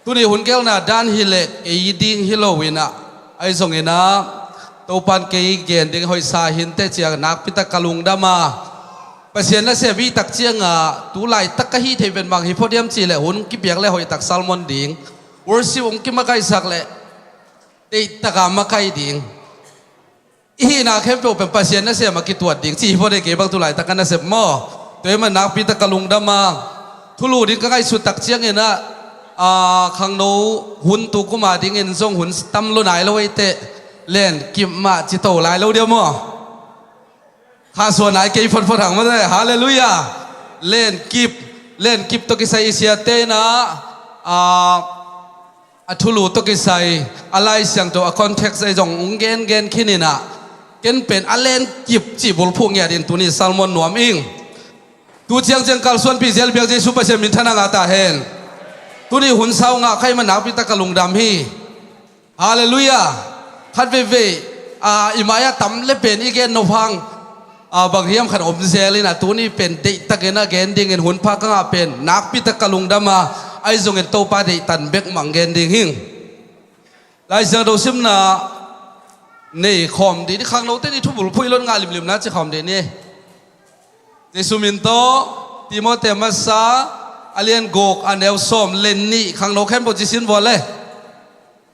Tuni hun gelna dan hi leh kei ding hi lo in ah, ahi zongin ah Topan kei gen ding hoihsa hi inteh ci-a nakpi tak ka lungdam a, Pasian nasem i hih tak cianga tu laitak ka hih theih pen bang hi phot hiam cih leh hun kipiak le hoih tak sermon ding, worship hong kimakaihsak leh teihtaka makaih ding. I hihna khempeuh pen Pasian nasem a kituat ding cih hi phot hi. Kei bang tu laitak ka nasep maw? Tua ahih manin nakpi tak ka lungdam a, thulu ding ka ngaihsut tak ciangin ah, aa, khangno hun tu kum a dingin zong hun tam lo nai lo hi teh. Lenkip mah ci to lai lo dia maw? Kha suan ai kei photphot hang mate. Halleluiah. Lenkip, lenkip tawh kisai i siate in ah, a thulu tawh kisai a Lai Siangtho a context ahi zong hong gengen khin in ah, ken pen a lenkip cih bulphuh ngiat in tuni sermon nuam ing. Tu ciangciang kalsuanpih zel piak Jesu Pasian minthanna ngah ta hen. Tuni hun sau ngah kha i mah nakpi tak ka lungdam hi. Halleluiah. Khat veivei, ah, i mai-ah tam le pen i gen nop hang, ah, bang hiam khat om zel in ah, tuni pen deihtakin a gen dingin hun pha ka ngah pen nakpi tak ka lungdam a, ahi zongin Topa deihtan bek mah gen ding hing. Lai Siangtho simna nei khawm dih ni, khangnote ni, thubulphuh i lot ngah limlimna ci khawm dih ni. Jesu min tawh, Timoti masa, a lian guk, a neu sawm le nih, khangno khempeuh ci sin vua le.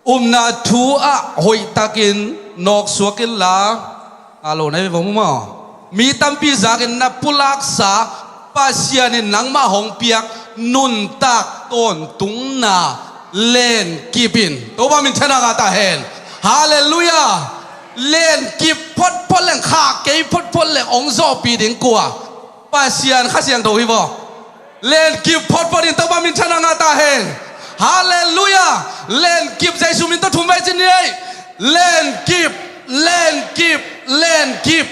Upna thu ah hoihtakin nawksuak inla, a lo na hi ve vong maw? Mi tampi zakin na pulaksa Pasian in nangmah hong piak nuntak tawntungna lenkip in. Topa minthanna ngah ta hen. Halleluiah. Lenkip photphot leng, khah kei photphot leng hong zawhpih ding kua? Pasian Kha Siangtho hi vaw. Lenkip photphot in Topa minthanna ngah ta hen. Halleluiah. Lenkip, Jesu min tawh thum vei ci ni ei. Lenkip, lenkip, lenkip.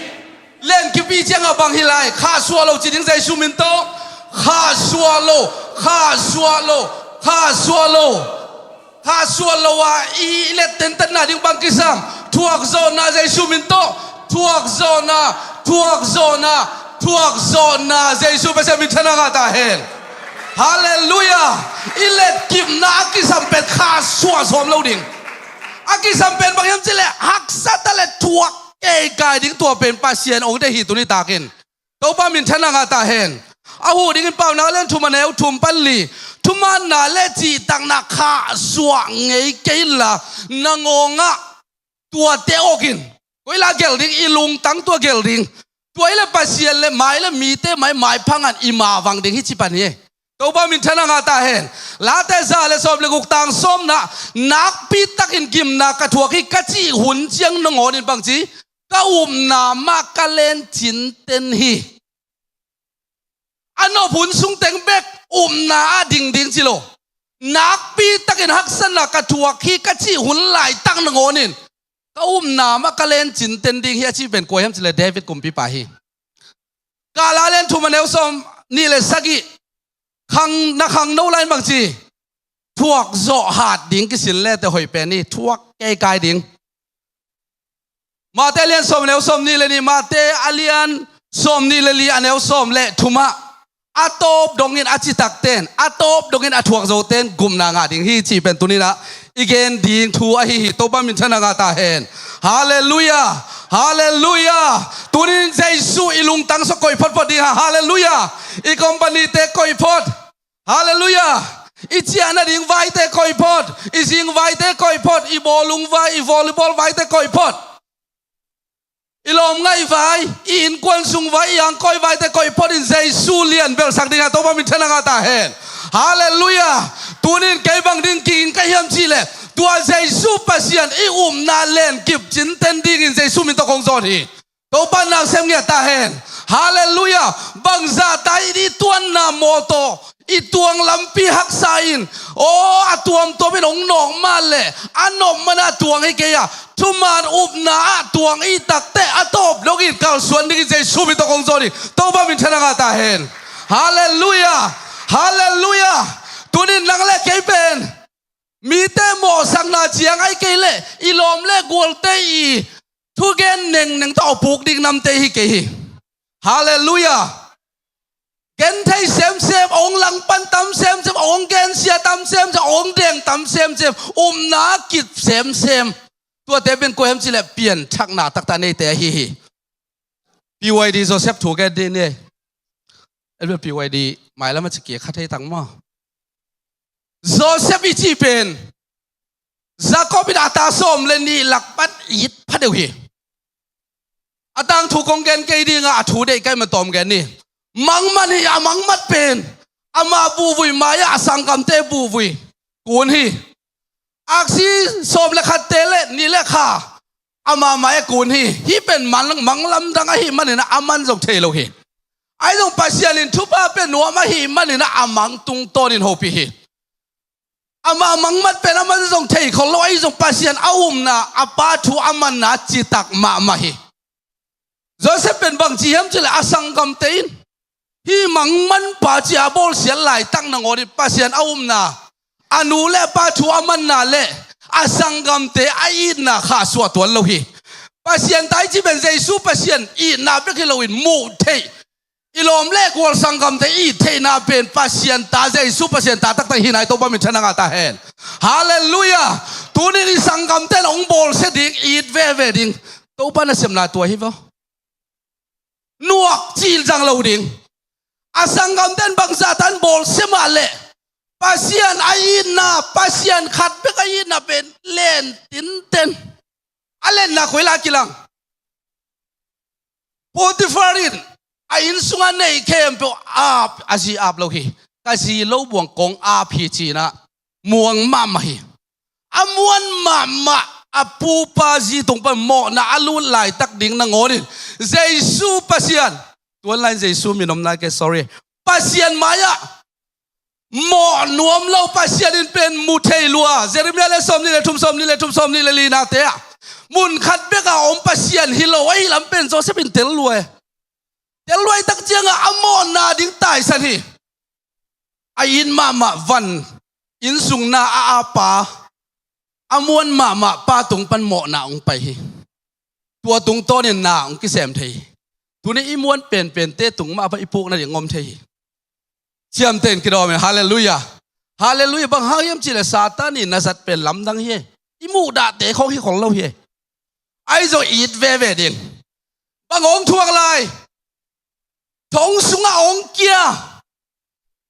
Lenkip i ciangah bang hi lai? Khahsuah lo ci ding Jesu min tawh. Khahsuah lo, khahsuah lo, khahsuah lo. Khahsuah lo a i let tentatna ding bang kisam? Thuakzawhna Jesu min tawh. Thuakzawhna, thuakzawhna, thuakzawhna Jesu Pasian minthanna ngah ta hen. Halleluiah. I lenkipna a kisam pen khahsuah sawm lo ding. A kisam pen bang hiam cileh haksa ta le thuak keikai ding, tua pen Pasian hong deih hi tuni takin. Topa minthanna ngah ta hen. A huh dingin Paunak lian thum a neu thum pan li. Thumaanna le cihtakna khahsuah ngei kei inla, na ngawngah tuate awkin. Koi la gelh ding, i lungtang tua gelh ding. Tua i le Pasian le mai le mite mai, mai phangan i mavang ding hi ci pan hi. Topa minthanna ngah ta hen. Late za le sawm le guk tang sawmna, nakpi takin gimna ka thuak hi ka cih hun ciang nangawnin bangci, ka upna mah ka len cinten hi. A nop hun sungteng bek upna ah dingding ci lo. Nakpi takin haksatna ka thuak hi ka cih hun laitak nangawnin ka upna mah ka len cinten ding hi a cih pen kua hiam cileh David kumpipa hi. Kala lian thum a neu sawm nih le sagih. Khang, na khangno lai in bangci, thuak zawh hat ding kisin lete hoih pen hi, thuak keikai ding. Mate a lian sawm a neu sawm nih le nih, Mate a lian sawm nih le li a neu sawm le thumah, a tawp dongin a citakten, a tawp dongin a thuakzoten gupna ngah ding hi cih pen tuninah i gen ding thu ahi hi. Topa minthanna ngah ta hen. Halleluiah. Halleluiah. Tunin Jesu i lungtang sua koih photphot ding ha. Halleluiah. I company te koih phot. Halleluiah. I ciahna ding vaite koih phot. I zing vaite koih phot. I bawlung vai, i volleyball vaite koih phot. I lawmngaih vai, i innkuan sung vai, i angkawi vaite koih phot in Jesu lian belsak ding ha. Topa minthanna ngah ta hen. Halleluiah. Tunin kei bang ding kiging ka hiam cihleh, tua Jesu Pasian i upna lenkip cinten dingin Jesu min tawh kong zawt hi. Topa nak sem ngiat ta hen. Halleluiah. Bangzah ta i tuanna mawtaw i tuang lampi haksa in, aw, a tuamtuam in hong nawk mah leh a nop mana tuang hi kei a, thuman upna ah tuang i takte a tawp dongin kalsuan dingin Jesu min tawh kong zawt hi. Topa minthanna ngah ta hen. Halleluiah. Halleluiah. Tunin nang le kei pen mite mawhsakna ciang ahi kei leh i lawm le gualte i thugen nengneng tawh a puk ding namte hi kei hi. Halleluiah. Genthei semsem, a hong langpan tam semsem, a hong gensia tam semsem, a hong deng tam semsem, upna kip semsem. Tuate pen kua hiam cihleh pianthakna taktak neite ahi hi. P Y D Joseph thu gen dih ni. P Y D mailam a cikia kha thei tang maw? Joseph i cih pen Jacob in a ta sawm le nih lak pan it pha deuh hi. A tangthu kong gen kei dingah a thu deih kai matawm gen ni. Mangman hi a, mangmat pen amah buhvui mai-ah a sanggamte buhvui kun hi. Aksi sawm le khatte le nih le kha amah mah e kun hi. Hih pen mang, mang lamdang ahih manin ah aman zong thei lo hi. Ahi zong Pasian in thupha pia nuam ahih manin ah a mang tungtawnin hopih hi. Amah mangmat pen aman zong thei khol lo, ahi zong Pasian a upna, a Pa thu a manna citak mahmah hi. Joseph pen bangci hiam cih leh a sanggamte in hih mangmanpa ci-a a bawlsiat laitak nangawn in Pasian a upna, a nu le a pa thu a manna le a sanggamte a itna khahsuah tuan lo hi. Pasian ta i cih pen Jesu Pasian itna bek hi loin muh theih, i lawm le gual sanggamte i it theihna pen Pasian ta, Jesu Pasian ta taktak hi nai, Topa min thang a ta hen. Halleluiah. Tuni-in i sanggamte in hong bawlsia ding, it veve ding. Topa nasepna tua hi vaw. Nuak cih zang lo ding. A sanggamte in bangzah tan bawlsia mah leh Pasian a itna, Pasian khat bek a itna pen len tinten. A lenna koi lai kilang? Potifar in a inn sungah nei khempeuh ap, a zi ap lo hi. Ka zi lo buang kong ap hi ci-in ah muang mahmah hi. A muan mahmah a pupa zi tung pan mawhna a lut laitak ding nangawn in Jesu Pasian, tuan lai-in Jesu min om nai kei, sorry, Pasian mai-ah mawh nuam lo, Pasian in pen mu thei lua. Jeremiah le sawmnih le thum, sawmnih le thum, sawmnih le linate ah mun khat bek a om Pasian hi lo ahih lam pen Joseph in tel lua e. Tel lua i tak ciangah a mawhna ding taisan hi. A it mahmah van inn sung na a apa, a muan mahmah pa tung pan mawhna hong pai hi. Tua tungtawnin na hong kisem thei hi. Tuni i muan penpente tung mah pan i pukna ding om thei hi. Ciamteh in kidawm hi. Halleluiah. Halleluiah. Bang hang hiam cih leh Satan in na zat pen lamdang hi. I muhdahte khawng hi khol lo hi. Ahi zong it veve ding. Bang hong thuak lai? Thong sungah hong kia,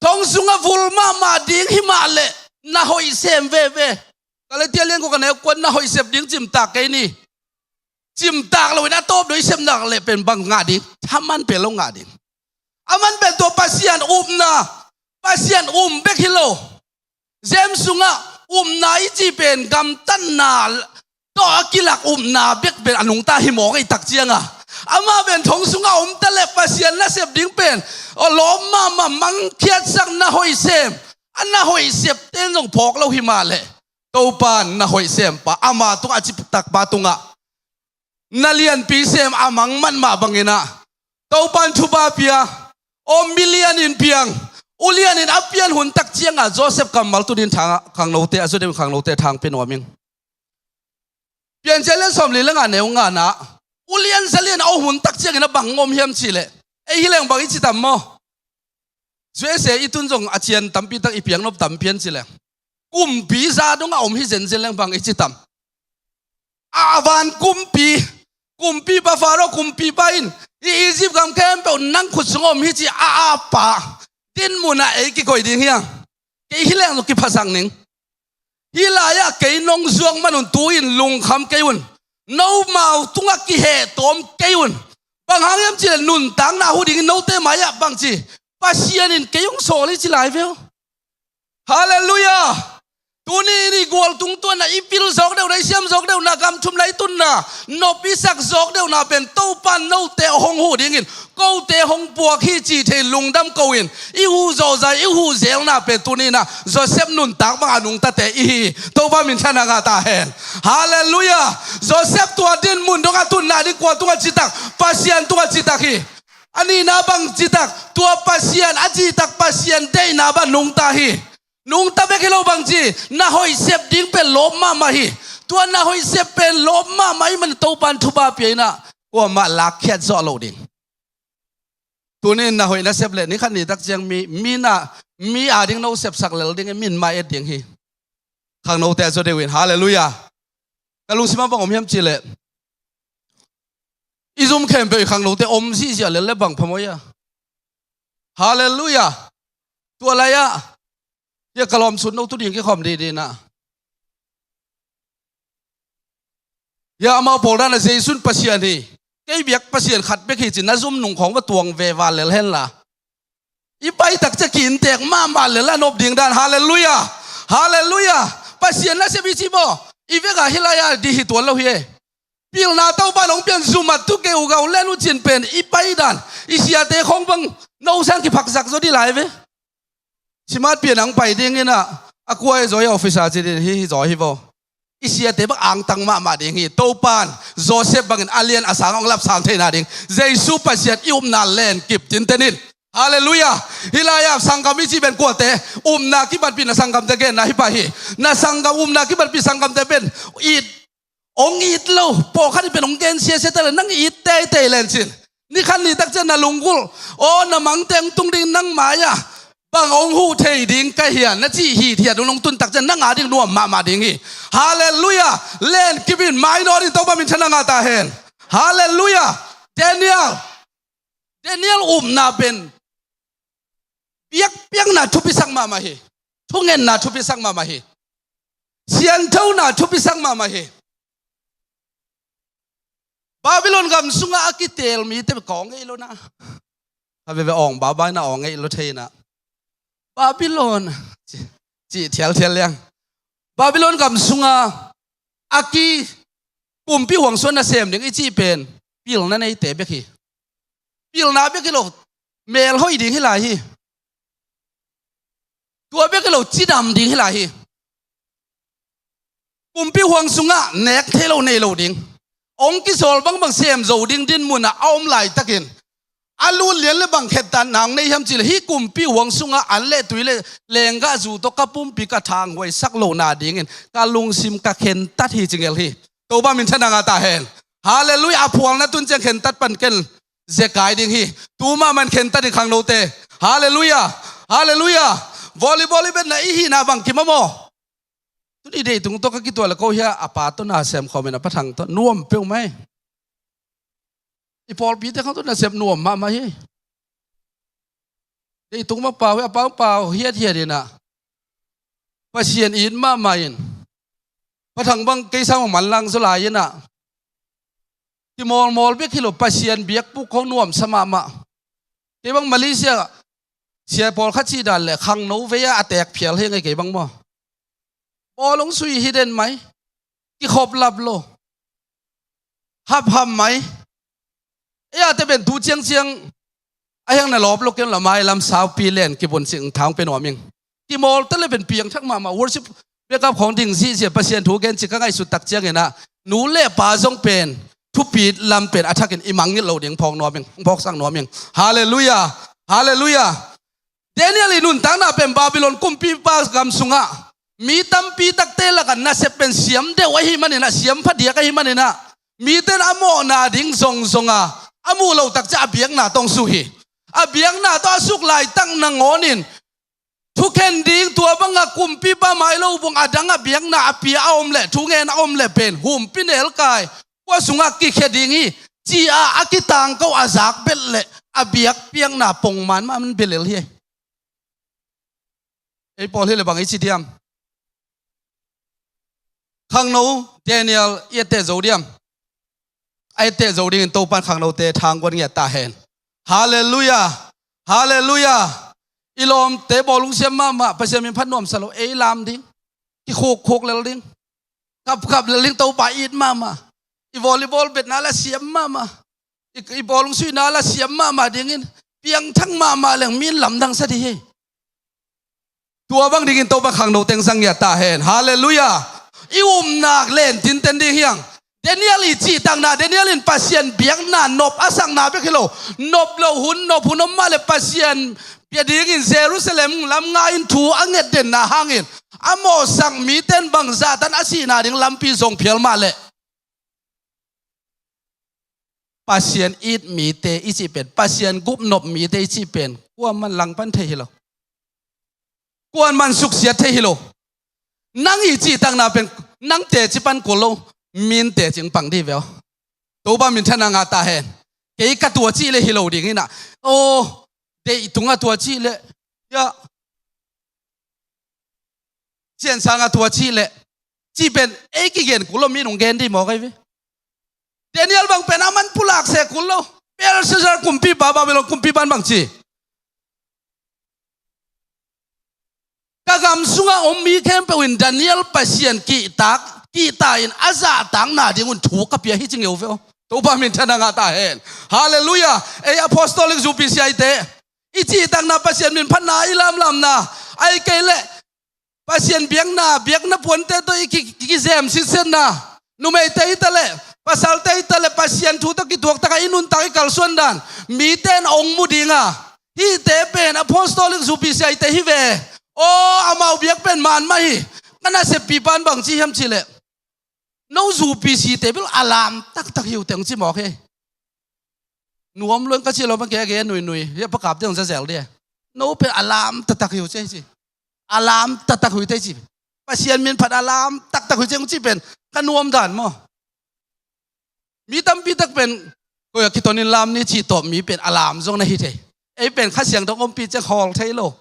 thong sungah vul mahmah ding hi mah leh na hoih sem veve. Galatia lian kua, a neu kua, na hoih sep ding cimtak kei ni. Cimtak loin a tawp doi sep nak leh pen bang ngah ding? Thaman pen lo ngah ding. A man pen tua Pasian upna, Pasian um bek hi lo. James sungah upna i cih pen gamtatna tawh a kilak upna bek pen a nungta hi mawk i tak ciangah, amah pen thong sungah om ta leh Pasian nasep ding pen a lawp mahmah, mangkhiatsak, na hoih sem, a na hoih septe in zong phawk lo hi mah leh Topa in na hoih sempa, ama tungah, a citakpa tungah na lianpi sem a mangmat mah bangin ah Topa in thupha pia, aw, mi lianin piang, ulianin a pian hun tak ciangah Joseph kammal tuni-in thang, khangnote, a Joseph khangnote thang pia nuam ing. Piancil lian sawmli le nga, neu nga na, ulian zalian a om hun tak ciangin a bang om hiam cih leh, ei hi leng bang i ci tam maw? U S A i tun zong a cian tampi tak i piang nop tam pian ci leng, kumpi za dongah om hi zenzen leng bang i ci tam? A van kumpi, kumpipa Faro kumpipa in, i Egypt gam khempeuh nang khut sungah om hi ci a apa, din munah ei kikoih ding hiam? Kei hi leng zong kiphasak ning. Hih lai-ah kei nong zuak man un tu-in lungkham kei un. Nomau tungah kiheh tawm kei un. Bang hang hiam cih leh nuntakna huh dingin note mai-ah bang ci, Pasian in kei hong sawl hi ci lai ve aw. Halleluiah. Tuni-in i gual tungtuanna, i pil zawk deuhna, i siam zawk deuhna, gam thumna i tunna, nop i sak zawk deuhna pen Topa in note hong huh dingin, kote hong puak hi cih thei lungdam ko-in, i huh zawhzai, i huh zelna pen tuni-in ah Joseph nuntak bang a nungtate i hi. Topa min thang a ta hen. Halleluiah. Joseph tua din mun dongah tunna ding kua tungah citak? Pasian tungah citak hi. A nihna bang citak? Tua Pasian, a citak Pasian deihna bang nungta hi. Nungta bek hi lo, bang ci, na hoih sep ding pen lawp mahmah hi. Tua na hoih sep pen lawp mahmah ahih manin Topa in thupha pia-in ah kuamah lakkhiat zawh loh ding. Tuni-in na hoih na sep leh ni khat ni tak ciang mi, mi na, mi ading no sepsak lel ding, min mah et ding hi. Khangnote a zaw deuh in. Halleluiah. Ka lungsimah bang om hiam cih leh, i zum khempeuh i khangnote om ziahziah lel leh bang phamawh ia? Halleluiah. Tua lai-ah, ia, ka lawm sut no tu ding kikhawm didi na. Ia, amau pawl dan a Jesu in Pasian hi, kei biak Pasian khat bek hi ci-in na zum nung khawng va tuang ve val lel hen la. I pai tak ciang ki-inntek mahmah lel a nop ding dan. Halleluiah. Halleluiah. Pasian nasep i cih maw, i vekah hih lai-ah di hi tuan lo hi e. Pilna Topa in hong pian zumat tu kei uh gau len uh cin pen i paidan, i siate khong bang no sang kiphaksak zaw dih lai ve. Simat pian hong pai ding in ah, a kuai zaw hi officer ci ding hi, hi zaw hi vaw. I siate bang angtang mahmah ding hi. Topa in Joseph bangin a lian a sang hong lapsang theihna ding Jesu Pasian i upna len kip tinten in. Halleluiah. Hih lai-ah sanggam i cih pen kuate, upna kibatpih na sanggamte genna hi pah hi. Na sanggam, upna kibatpih sanggamte pen it, hong it lo. Pawlkhat in pen hong gen siasia ta le, nang it teitei len cin. Ni khat ni tak ciang na lunggulh, aw, na mangte hong tung ding nang mai-ah bang hong huh thei ding ka hian na cih hithiat hong tun tak ciang nang a ding nuam mahmah ding hi. Halleluiah. Len kip in, mai nawn in, Topa minthanna ngah ta hen. Halleluiah. Daniel, Daniel upna pen biakpiakna thupisak mahmah hi. Thungetna thupisak mahmah hi. Sianthona thupisak mahmah hi. Babylon gam sungah a kiteel mite ka aw ngei lo na. Kha veve awng babaina aw ngei lo thei na. Babylon ci, ci thialthial liang. Babylon gam sungah a ki kumpi huang sungah nasem ding i cih pen pilna neite bek hi. Pilna bek hi lo, melhoih ding hi lai hi. Tua bek hi lo, cidam ding hi lai hi. Kumpi huang sungah nek thei lo nei lo ding, hong kisawl bangbang sem zo ding dinmun ah a om laitakin, a lut lian le bang khentatna hong nei hiam cih leh, hih kumpi huang sungah an le tui le lenggahzu tawh ka pumpi ka thanghuaisak lohna dingin ka lungsim ka khentat hi ci ngel hi. Topa minthanna ngah ta hen. Halleluiah. A phualna tun ciang khentat pan ken zekai ding hi. Tu mahmah in khentat in khangnote. Halleluiah. Halleluiah. Volleyball i betna i hihna bang kim a maw? Tuni deitung tawh ka kituah le ko hia, a pa tawh nasem khawm in, a pa Thang tawh nuam peuhmah hi. I pawlpite khang tawh nasem nuam mahmah hi. Deitung mah pau hi, a pau pau hiathiat in ah, Pasian it mahmah in, pa Thang bang kei sang bang manlang zaw lai in ah, kimawlmawl bek hi lo, Pasian biakbuk khong nuamsa mahmah. Kei bang Malaysia sia pawlkhat cih dan le khangno vei-ah a teek phial hi ngei kei bang maw. Bawlung sui hi den mai, kikhop lap lo, hapham mai. Ei a te pen tu ciangciang a hiang na lawp lo ken la, mailam saupi len kibun cing thang pe nuam ing. Kimawl ta le pen piangthak mahmah, worship backup khong ding zihziah, Pasian thu gen cik ka ngaihsut tak ciangin ah, nu le pa zong pen thupit lam pen a thakin i mangngilh lo ding phawk nuam ing, phawksak nuam ing. Halleluiah. Halleluiah. Daniel i nuntakna pen Babylon kumpipa gam sungah mi tampi takte lakah nasep pen siam deuh ahih manin ah, siam phadiak ahih manin ah, mite in a mawhna ding zongzong a, a muh loh tak ciang a biakna tawh hong suk hi. A biakna tawh a suk laitak nangawnin thukhen ding, tua banga kumpipa mai lo bung a dang a biakna a pia a om leh, thungen a om leh pen humpi nelkai, kua sungah kikhia ding hi, ci-a a kitangko a zak bet leh a biakpiakna pongman mah man belel hi. Ei pawl hi le bang i ci diam? Khangno Daniel i etteh zo diam? A etteh zo dingin Topan khangnote thangguan ngiat ta hen. Halleluiah. Halleluiah. I lawmte bawlung siam mahmah, Pasian min phat nuamsa lo, ei lam ding, kikhukkhuk lel ding, kapkap lel ding, Topa it mahmah. I volleyball betna la siam mahmah, i, i bawlung suihna la siam mahmah dingin piangthak mahmah leng min lamdang sa dih hi. Tua bang dingin Topa khangno teng zang ngiat ta hen. Halleluiah. I upna len tinten ding hiang. Daniel i cihtakna, Daniel in Pasian biakna nop a sakna bek hi lo, nop loh hun, nop hun om mah le Pasian bia dingin Jerusalem lam nga in thu a ngetdenna hangin a mawhsak mite in bangzah tan a sihna ding lampi zong phial mah leh, Pasian it mite i cih pen, Pasian gupnop mite i cih pen kuaman langpan thei hi lo. Kuaman suksiat thei hi lo. Nang i cihtakna pen nang teci pan kul lo, min teci hong pang dih ve aw. Topa minthanna ngah ta hen. Kei ka tua cih leh hi lo ding hi na. Aw, deih tungah tua cih leh, ya, ciansang a tua cih leh, cih pen ei kigen kul lo, mi nung gen dih mawk ahi ve. Daniel bang pen a man pulak se kul lo. Belshazzar kumpipa, Babylon kumpipa in bang ci, ka Gam sungah om mi khempeuh in Daniel Pasian kihtak, kihta in a zahtakna dingun thu ka pia hi ci ngeu ve aw. Topa minthanna ngah ta hen. Halleluiah. Ei apostolic zu P C I te i cihtakna, Pasian min phatna, i lamlamna, ahih kei leh Pasian biakna, biakna puante tawh i ki, ki, kizem sitsetna, numeite hi taleh, pasalte hi taleh, Pasian thu tawh kituak takin i nuntak, i kalsuan dan mite in hong mu ding a, hihte pen apostolic zu P C I te hi ve. Aw, amau biak pen man mah hi. Ka naseppipa in bang ci hiam cih leh, no zu P C I te bel a lam taktak hi uh teh, hong ci mawk hi. Nuam lua ing ka cih lo, bang kei a gen nuinui hi a, pakapte hong zazel ding a. No pen a lam taktak hi uh teh ci. A lam taktak hi uh teh ci. Pasian min phat a lam taktak hi uh teh, hong cih pen ka nuam dan maw. Mi tampi tak pen, koi ah kiton in lam ni cih tawh mi pen a lam zong na hi thei. Ei pen Kha Siangtho ompih ciang khawl thei lo.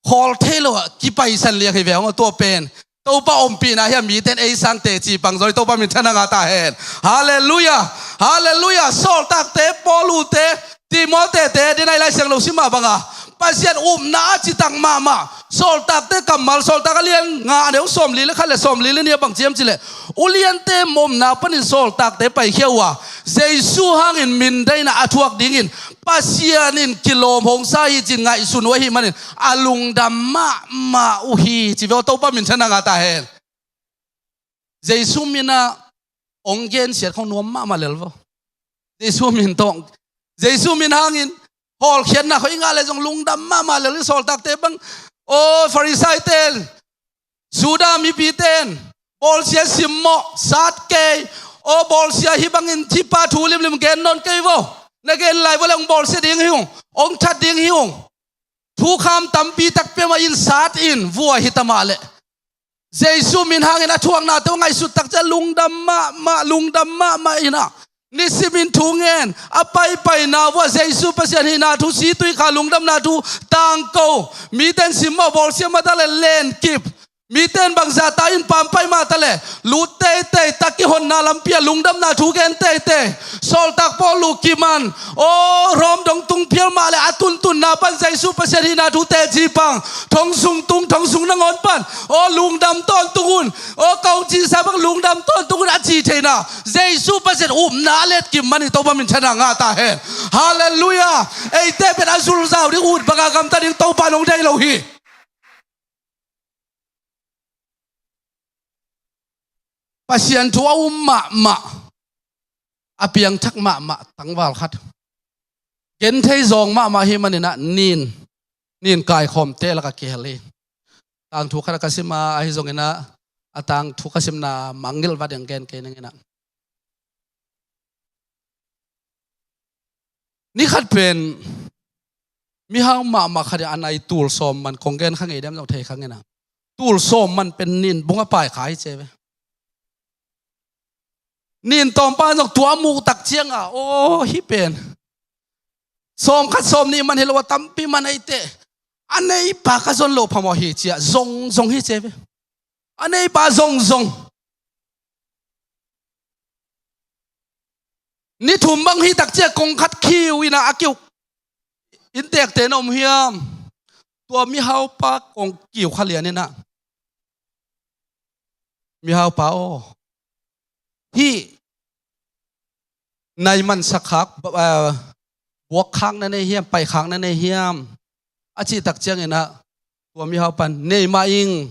Khawl thei lo ah kipaisan liang hi ve hong a, tua pen Topa ompihna hi a, mite in ei sang teci pang zaw hi. Topa minthanna ngah ta hen. Halleluiah. Halleluiah. Sawltakte, Paul te, Timote te, dena i Lai Siangtho sim mah banga Pasian upna a citak mahmah. Sawltakte kammal, Sawltak a lian nga, a neu sawmli le khat le sawmli le nih ah bang ci hiam cih leh, uliante mawhna panin sawltakte paikhia uh a, Jesu hangin mindaina a thuak dingin Pasian in kilawm hong sa hi ci-in ngaihsun uh ahih manin a lungdam mahmah uh hi ci ve aw. Topa minthanna ngah ta hen. Jesu min ah hong gensiat khong nuam mahmah lel vaw. Jesu min tawh, Jesu min hangin hawlkhiatna khong i ngah leh zong lungdam mahmah lel hi. Sawltakte bang, aw, Farisai ten, Judah mipite in, bawlsia simmawh, sat kei, aw, bawlsia hih bangin hih pa thu limlim gen nawn kei vaw. Na gen lai vua leh hong bawlsia ding hi ung, hong that ding hi ung. Thukham tampi tak pia mah in, sat in, vua hi ta mah leh Jesu min hangin a thuaknate uh ngaihsut tak ciang lungdam mahmah, lungdam mahmah in ah, nisimin thu ngen, a paipaina uh ah Jesu Pasian hihna thu, situikha lungdamna thu tangko. Mite in simmawh, bawlsia mah ta leh lenkip. Mite in bangzah ta in pampai mah ta leh lut teitei, tak kihonna lampi ah lungdamna thu gen teitei. Sawltak Paul uh kiman, aw, Rom dong tung phial mah leh a tuntunna pan Jesu Pasian hihna thu teci pang. Thong sung tung, thong sung nangawn pan, aw, lungdam tawntung un, aw, kong cihsa bang lungdam tawntung un a ci theihna, Jesu Pasian upna a letkip man hi. Topa minthanna ngah ta hen. Halleluiah. Eite pen a zulzau ding, ut banga gamta ding Topa in hong deih lo hi. Pasian thu a um mahmah, a piangthak mahmah tangval khat, genthei zawng mahmah ahih manin ah nin, nin kaikhawmte lakah kihel hi. Tangthu khat ah ka sim a, ahi zongin ah a tangthu ka simna mangngilh vat ding gen kei ning in ah. Ni khat pen mihau mahmah khat in a nai tul sawm man kong gen kha ngei diam zong thei kha ngei na. Tul sawm man pen nin bung a pai kha hi ci ve. Nin tawmpa zong tua a muh tak ciang a, aw, hih pen sawm khat sawm nih man hi lo a, tampi man ei teh, a neipa ka zon loh phamawh hi ci-a zongzong hi ci ve. A neipa zongzong. Ni thum bang hi tak ciang kong khat khiu in ah, a kiu, innteekte na om hiam? Tua mihaupa kong kiu kha lian in ah, mihaupa aw, hih nai mansak khak, eh, buak khak na nei hiam, paih khak na nei hiam? A cih tak ciangin ah tua mihaupan, nei mah ing,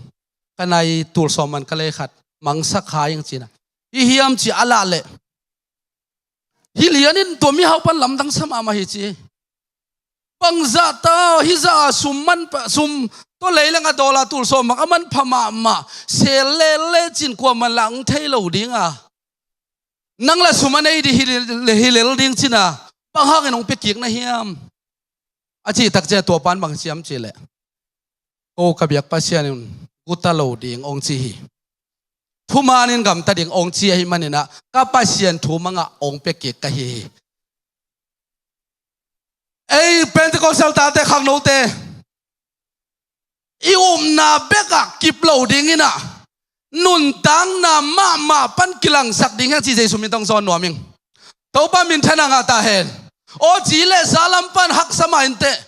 ka nai tul sawm man ka lei khat, mangsak kha ing ci-in ah. Hi hiam ci a lah leh, hih lianin tua mihaupan lamdang sa mahmah hi ci. Bangzah ta, hih zah a sum man pa, sum tawh lei leng a dawl a tul sawm bang a manpha mahmah, sel lele cin kuaman lah hong thei lo ding a, nang lah sum a nei ding hi le, hi lel ding cin a, bang hangin hong pia kik na hiam? A cih tak ciang tua pan bang ci hiam cih leh, ko ka biak Pasian in guta lo ding hong ci hi. Thumanin gamta ding hong ci ahih manin ah, ka Pasian thu mangah hong pia kik ka hi hi. Ei Pentecostal tate, khangnote, i upna bekah kip lo ding in ah, nuntakna mahmah pan kilangsak ding hi hang ci Jesu min tawh hong zawn nuam ing. Topa minthanna ngah ta hen. Aw, ci leh za lam pan haksa mah inteh.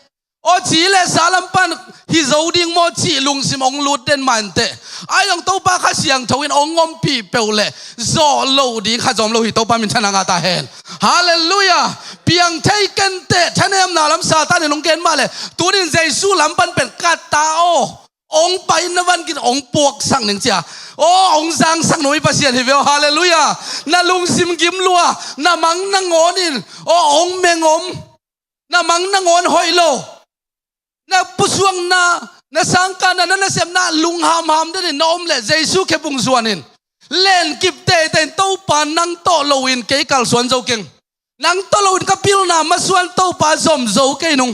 Aw, ci le sa lam pan hi zo ding maw cih lungsim hong lut den mah inteh. Ahi zong Topa Kha Siangtho in hong ompih peuh leh zawh loh ding khat zong om lo hi. Topa minthanna ngah ta hen. Halleluiah. Piang thei kenteh, thanemna lam Satan in hong gen mah leh, tuni in Jesu lam pan pen ka ta aw, hong pai in na van khin hong puaksak ning ci a, aw, hong zangsak nuam i Pasian hi ve aw. Halleluiah. Na lungsim gim lua, na mang nangawn in, aw, hong meng om. Na mang nangawn hoih lo. Na pusuakna, na sangkahna, na nasepna lunghamham den in na om leh Jesu khe bung zuan in. Lenkip teitei in, Topa nang tawh lo in kei kalsuan zo keng. Nang tawh lo in ka pilna masuan Topa zom zo kei nung.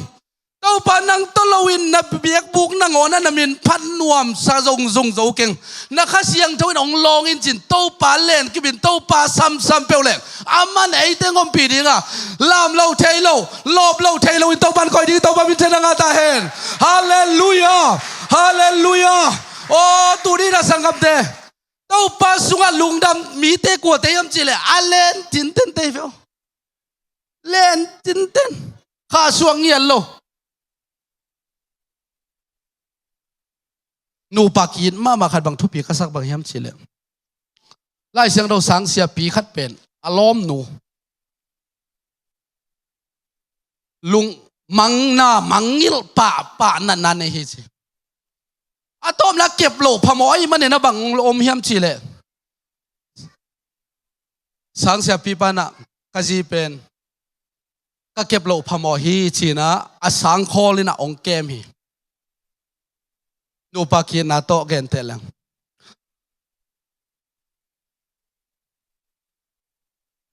Topa nang tawh lo in na biakbuk nangawn ah na min phat nuamsa zongzong zo keng. Na Kha Siangtho in hong lawng in cin, Topa lenkip in, Topa samsam peuh leh, aman eite hong ompih ding a, lam lo thei lo, lawp lo thei lo in Topa in koih ding, Topa minthanna ngah ta hen. Halleluiah. Halleluiah. Aw, tuni in a sanggamte, Topa sungah lungdam mite kuate hiam cih leh a len tintente hi ve aw. Len tinten. Khahsuah ngiat lo. Nupa ki-it mahmah khat bang thupi ka sak bang hiam cih leh, Lai Siangtho sang siapi khat pen a lawmnu lungmangna mangngilh pahpah natna nei hi ci. A tawpna kep loh phamawh ahih manin a bang om hiam cih leh, sang siapi pa in ah, ka zi pen ka kep loh phamawh hi ci-in ah a sangkhawl in ah hong kem hi. Nupa ki-itna tawh genteh leng,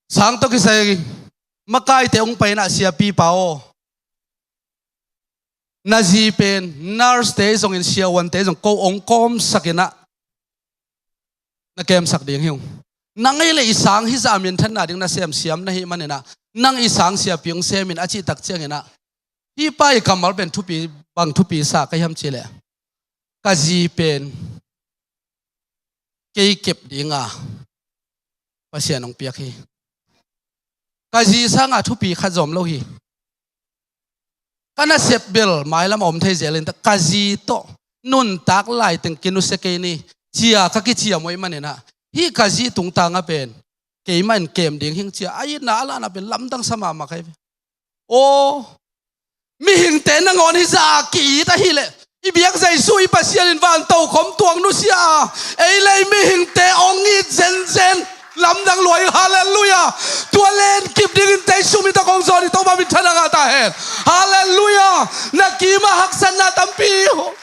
sang tawh kisai makaite hong pai in ah, siapipa aw, na zi pen nurse-te zongin, siavuante zong ko hong kawmsak in ah na kemsak ding hi ung. Nang ei le i sang hizah a minthanna ding na semsiam na hih manin ah, nang i sang siapi hong sem in, a cih tak ciangin ah, hih pa i kammal pen thupi, bang thupi sa ka hiam cih leh, ka zi pen kei kep ding a Pasian hong piak hi. Ka zi sangah thupi khat zong om lo hi. Ka nasep bel mailam a om thei zel in, ka zi tawh nuntak laiteng kinusia kei ni, ci-a ka kiciam uh ahih manin ah, hih ka zi tungtang ah pen keimah in kem ding hi ing, ci-a a itna a lahna pen lamdang sa mahmah ka hi ve. Aw, mihingte nangawn hizah a ki-it ahih leh, i biak Jesu i Pasian in van tokhom tuang nusia a, ei le ei mihingte hong it zenzen. Lamdang lua hi. Halleluiah. Tua lenkip dingin tei sum i tak hong zawn hi. Topa minthanna ngah ta hen. Halleluiah. Na kimah haksatna tampi,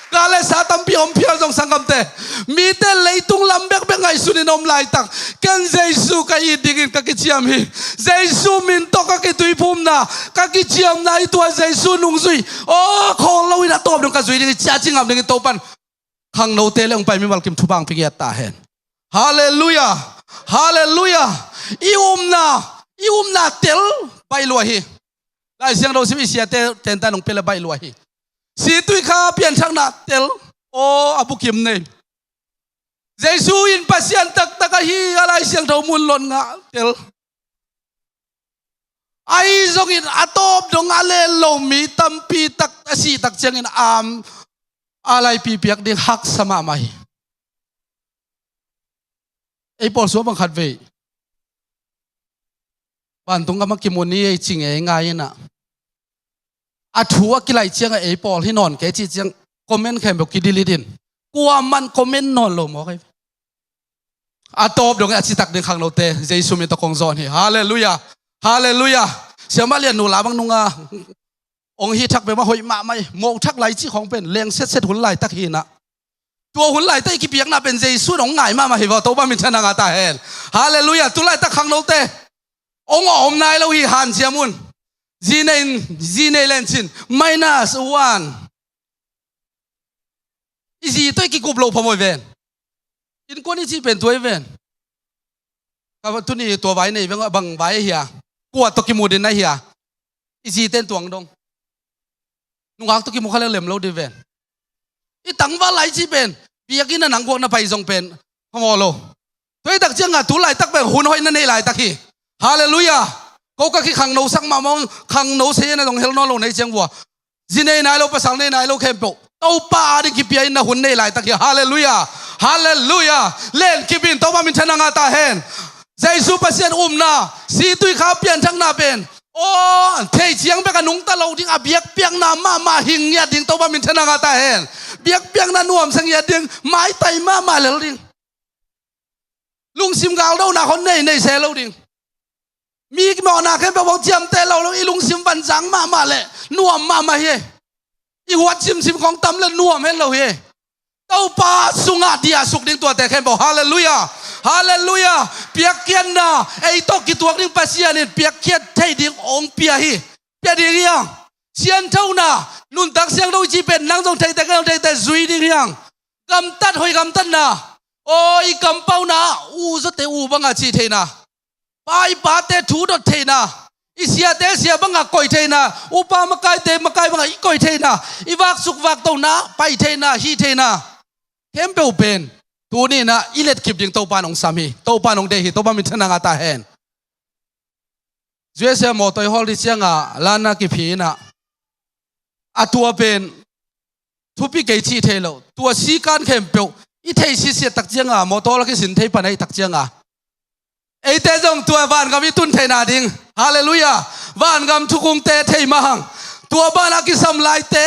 ka le sa tampi om phial zong, sanggamte, mite leitung lam bekbek ngaihsun in om laitak, ken Jesu ka it dingin ka kiciam hi. Jesu min tawh ka kituiphumna, ka kiciamna, i tua Jesu nungzui, aw, khawl lo in a tawp dong ka zui ding hi, ci-a ci ngam dingin Topa in khangnote le hong pai mimal kim thupha hong pia ngiat ta hen. Halleluiah. Halleluiah. I upna, i upna tel baih lua hi. Lai Siangtho sim i siate tentan hong pia le baih lua hi. Situi kha pianthakna tel, aw, a bukim nei. Jesu in Pasian taktak ahi a, Lai Siangtho mun lon ngah tel. Ahi zongin a tawp dong a len lo mi tampi tak a sih tak ciangin a, a laipi piak ding haksa mahmah hi. Ei pawl sua bang khat vei vantung gam a kimu ni ei ci ngeingai in ah, a thu a kilaih ciangah ei pawl hi nawn kei cih ciang comment khempeuh kidelete in, kuaman comment nawn lo mawk hi. A tawp dong a citak ding khangnote Jesu min tawh kong zawn hi. Halleluiah. Halleluiah. Siamah Lian nu la bang nunga hong hi thak peuhmah hoih mahmah hi. Mawh thak lai cih khawng pen leng setset hun laitak hi in ah, tua hun laitak i kipiakna pen Jesu in hong ngai mahmah hi vaw. Topa minthanna ngah ta hen. Halleluiah. Tu laitak khangnote hong a om nai lo hi, hanciam un. Zi nei in, zi nei lencin minus one. I zi tawh i kikup loh phamawh hi ven. Innkuan i cih pen tua hi ven. Ka tuni tua vai nei veng, bang vai ahi a, kua tawh kimu ding na hi a, i zite in tuang dong. Nungak tawh kimu kha leng lem lo ding ven. I tangval lai cih pen biakinn ah nang guak na pai zong pen phamawh lo. Tua hi tak ciangah tu laitak pen hun hoih na neih laitak hi. Halleluiah. Ko ka kikhangnosak mahmah, khangno sei na zong hel nawn lo nei ciang vua. Zi nei nai lo, pasal nei nai lo khempeuh Topa ading kipia in na hun nei laitak hi. Halleluiah. Halleluiah. Lenkip in Topa minthanna ngah ta hen. Jesu Pasian upna, si tui kha pianthakna pen, aw, thei ciang bek a nungta lo ding, a biakpiakna mahmah hing ngiat ding Topa minthanna ngah ta hen. Biakpiakna nuamsa ngiat ding, maitai mahmah lel ding. Lungsim galdona khon nei nei se lo ding. Mi mawhna khempeuh bang ciamteh lo lo, i lungsim vanzang mahmah le nuam mahmah hi. I huat simsim khong tam le nuam het lo hi. Topa sungah diahsuk ding tuate khempeuh. Halleluiah. Halleluiah. Piakkhiatna, ei tawh kituak ding Pasian in piakkhiat thei ding hong pia hi. Pia ding hiang. Sianthona, nuntak siangtho i cih pen nang zong theite, kei zong theite, zui ding hiang. Gamtat, hoi gamtatna. Aw, i kampauna, u zawte u banga cih theina. Pa i pate thu dot theina. I siate sia banga koih theina. Upa makaite makai banga i koih theina. I vaksuk vaktona, pai theina, hi theina. Khempeuh pen tuni-in ah i letkip ding Topa in hong sam hi. Topa in hong deih hi. Topa minthanna ngah ta hen. U S A mawtaw i hawl ding cianga lanna kiphi in ah, a tua pen thupi kei cih thei lo. Tua sikan khempeuh i theih sisiat tak cianga mawtaw la kisin thei pan a hih tak cianga, eite zong tua vangam i tun theihna ding. Halleluiah. Vangam thukungte thei mah hang. Tua banah kisam laite,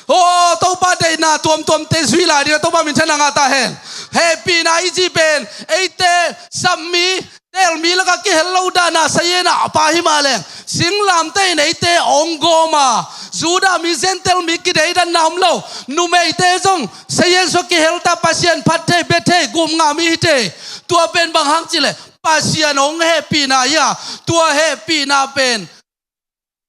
aw, Topa deihna tuamtuamte zui lai ding a Topa minthanna ngah ta hen. Hehpihna i cih pen eite sapmi, telmi lakah kihel lo dana sayen a pa hi mah leng, singlamteh in eite hong gawm a, Judah mi, Gentile mi kideidanna om lo. Numeite zong sayen sua kihel ta, Pasian phat thei, bia thei, gum ngah mi hi thei. Tua pen bang hang cih leh Pasian hong hehpihna hi a, tua hehpihna pen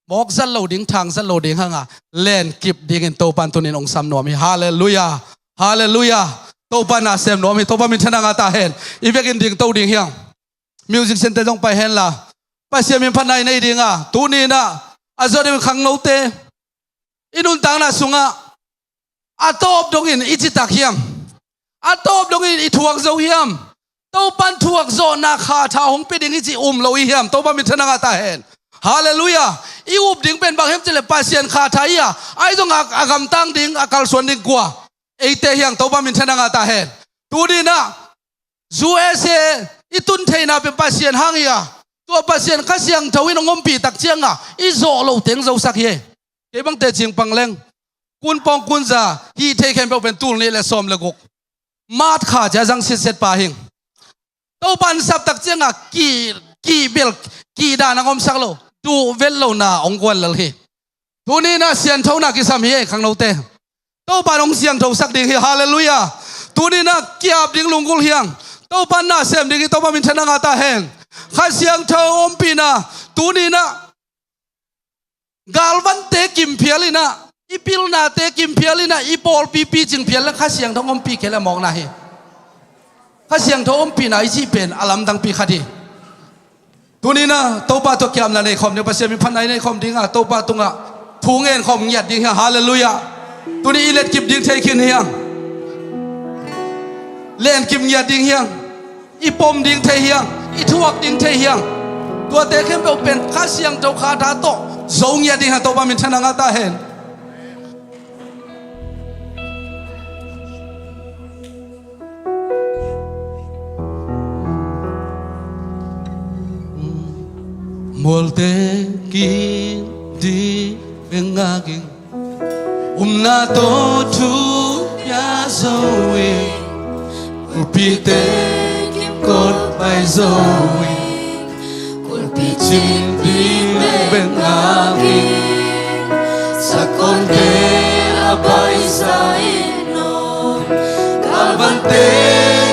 mawk zat lo ding, thang zat lo ding hanga lenkip dingin Topa in tuni-in hong sam nuam hi. Halleluiah. Halleluiah. Topa na sem nuam hi. Topa minthanna ngah ta hen. I vekin dingto ding hiang. Music center zong pai henla, Pasian min phatna i nei dinga, tuni-in ah a zawh ding khangnote, i nuntakna sungah a tawp dongin i citak hiam? A tawp dongin i thuak zo hiam? Topan thuak zawhna kha tha hong pia ding i ci um lo i hiam? Topa minthanna ngah ta hen. Halleluiah. I up ding pen bang hiam cih leh Pasian kha tha i a, ahi zong a, a gamtang ding, a kalsuan ding kua? Eite hiang. Topa minthanna ngah ta hen. Tuni-in ah U S A i tun theihna pen Pasian hang hi a, tua Pasian Kha Siangtho in hong ompih tak cianga i zawh loh teng zosak hi. Kei bang teci pang leng, kun pawng kun za hih thei khempeuh pen tul nih le sawm le guk, March kha cia zang sitset pa hing. Topa in sap tak cianga ki, kibel, kidana hong omsak lo, duh vet lohna hong guan lel hi. Tuni-in ah sianthona kisam hi ei khangnote. Topa in hong siangthosak ding hi. Halleluiah. Tuni-in ah ki-ap ding lunggulh hiang. Topa in na sem ding hi. Topa minthanna ngah ta hen. Kha Siangtho ompihna. Tuni-in ah galvante kimphial in ah, i pilnate kimphial in ah, i pawlpi picing phial le Kha Siangtho hong ompih kei le mawkna hi. Kha Siangtho ompihna i cih pen a lamdangpi khat hi. Tuni-in ah Topa tawh ki-apna nei khawm ding, Pasian min phatna i nei khawm dinga, Topa tungah thu ngen khawm ngiat ding hiang. Halleluiah. Tuni i letkip ding thei khin hiang. Lenkip ngiat ding hiang. I pom ding thei hiang. I thuak ding thei hiang. Tuate khempeuh pen Kha Siangtho kha tha tawh zo ngiat ding hiang. Topa minthanna ngah ta hen. Mualte kin di bengak in, upna tawh thu pia zo in, kulpite kimkot pai zo in, kulpi cing ding bek ngak in, sakolte a baisa in aw, galvante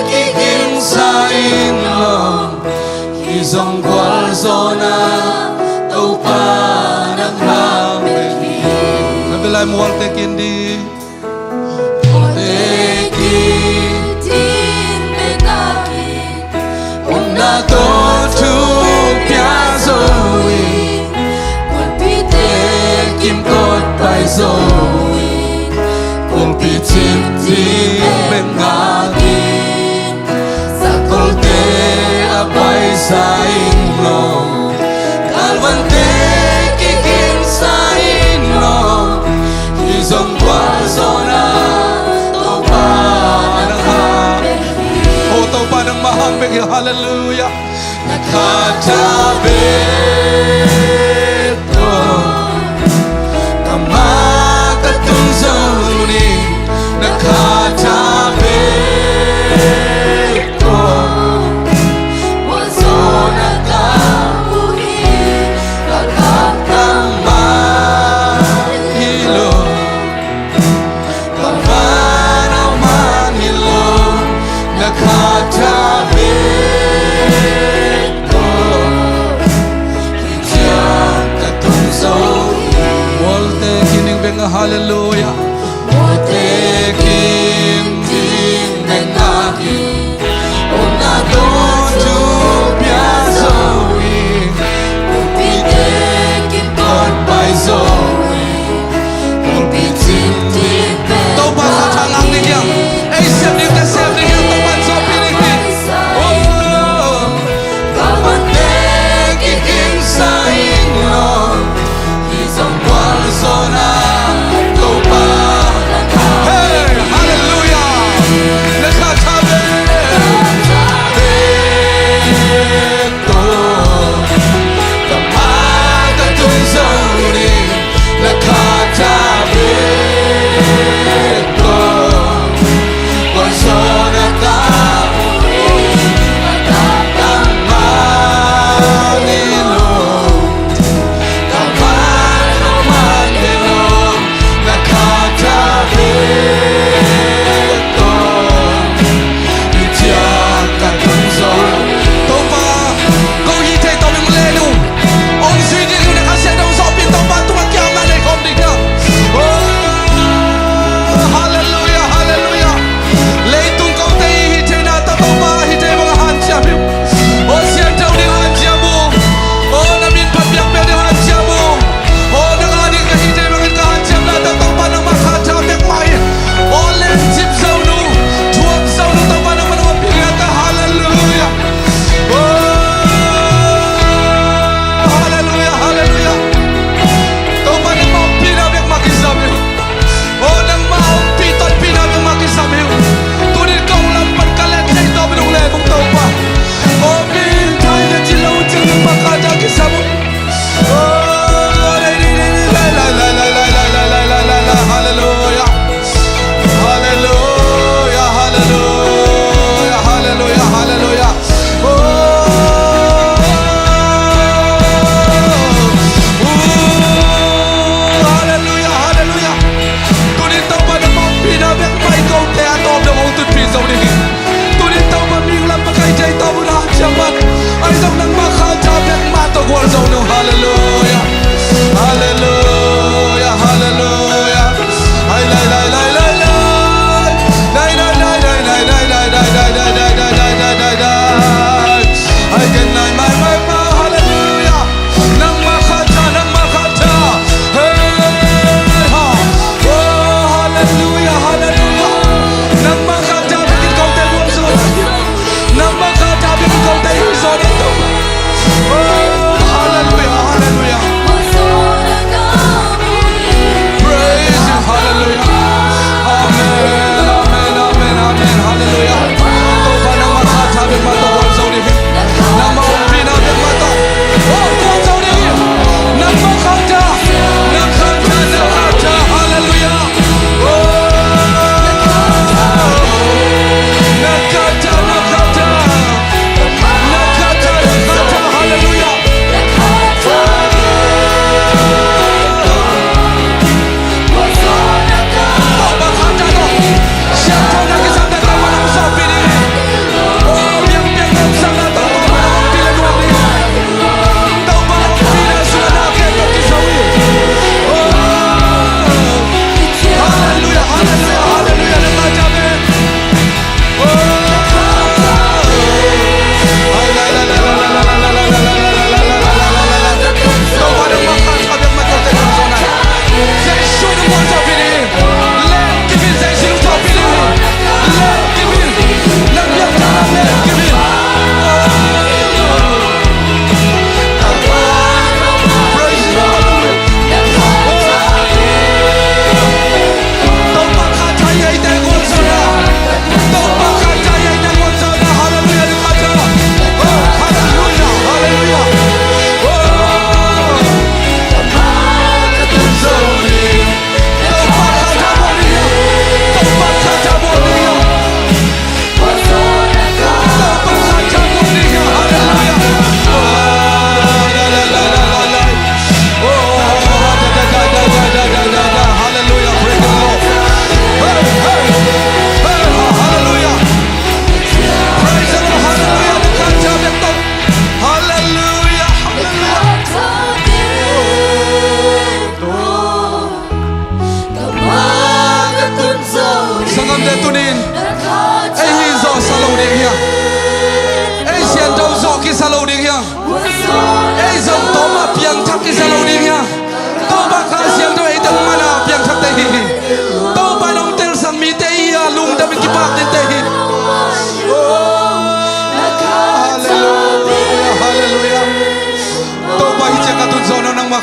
kigingsa in aw, hih zong gualzawhna Topa nang hang bek hi. Ka belai mualte kin di. Mualte kin di bengak in, upna tawh thu pia zo in, kulpite kimkot pai zo in, kulpi cing ding bek ngak in, sakolte a baisa in aw, galvante kigingsa in aw, Halleluiah. Na khat a bek tawh, ka ma ka tung zo ni. Na khat a bek tawh, mualzawhna ka mu hi. Ka khat ka man hi lo, ka man a man hi lo, na khat a bek tawh, ciang ka tung zo hi. Mualte kiding bek a, halleluiah. Mualte kiding bek a, hong na dawn thu pia zo hi. Pumpi teh kipawt pai zo hi. Pumpi cing ding pen Topa sa tha ngak ding hiam? Ei, sem ding teh sem ding hiam? Topa in sawpih ding hi. Oh, ka vante kiging sa ing lo. Hih zong gualzawhna Topa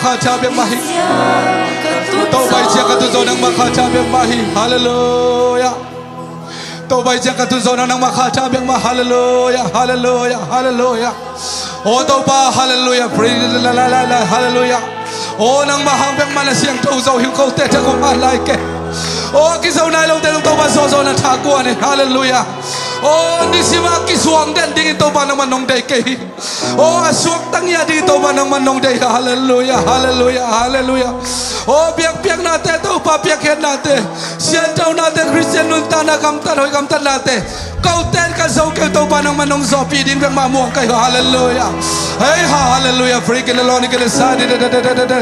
Kha tha bek mah hi. Topa i ciang ka tun zawh nangmah kha tha bek mah hi. Halleluiah. Topa i ciang ka tun zawh nangmah kha tha bek mah. Halleluiah, halleluiah, halleluiah. Aw Topa, halleluiah. Praise the Lord, halleluiah. Aw nangmah hang bek mah na siangtho zo hi, kote tha kong hat lai kei. Aw kizo nai lote zong Topa zawhzawh na tha kuan hi. Halleluiah. Aw nisim a kisuang den dingin Topa nangmah nong deih kei hi. Aw a suakta ngiat ding Topa nangmah nong deih hi. Halleluiah, halleluiah, halleluiah. Aw biakpiaknate Topa, piakkhiatnate, sianthonate, Khristian nuntakna gamtat hoih gamtatnate, kote in ka zo kei uh Topa nangmah nong zawhpih ding bek mah muang ka hi. Halleluiah. Hei ha, halleluiah. Free kile lawni kile sa di de de de de de de.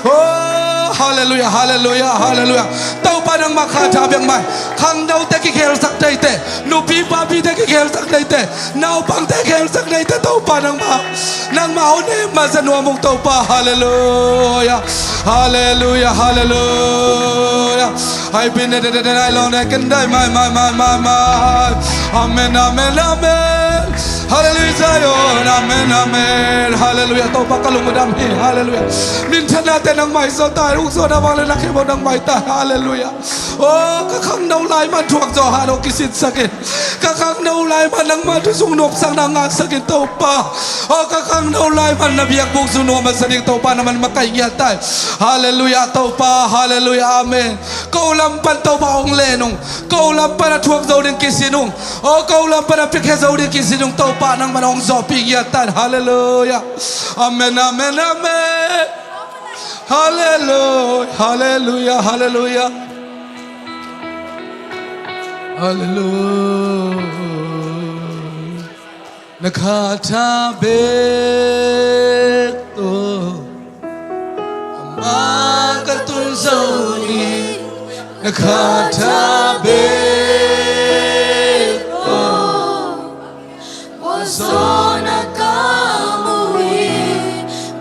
Aw halleluiah, halleluiah, halleluiah. Topa nangmah kha tha bek mah hi. Khangnote kikhelsak theite, nupi papite kikhelsak theite, naupangte khelsak theite Topa nangmah, nangmah hong hehpih masa nuam ung Topa. Halleluiah, halleluiah, halleluiah. Hai pin de de de de nai long de ken dai mai mai mai mai mai. Amen, amen, amen. Halleluiah Zion, amen, amen. Halleluiah. Topa ka lung a dam hi. Halleluiah. Minthannate nangmah hi zaw ta hi. Ukzawn a vang le na khempeuh nangmah hi ta hi. Halleluiah. Aw ka khangno lai man thuak zaw hat aw kisinsak in. Ka khangno lai man nangmah thu zong nuamsakna ngahsak in Topa. Aw ka khangno lai man na biakbuk zong nuam a sa ding Topa nangmah makaih ngiat ta hi. Halleluiah Topa, halleluiah, amen. Ko lam pan Topa hong len ung. Ko lam pan a thuak zo ding kisin ung. Aw ko lam pan a piakhia zo ding kisin ung Topa nangmah hong zawhpih ngiat ta hi. Halleluiah. Amen, amen, amen. Halleluiah, halleluiah, halleluiah. Halleluiah. Na kha tha bek tawh amah ka tun zo hi. Na kha tha bek tawh Aw Zion a ka mu hi,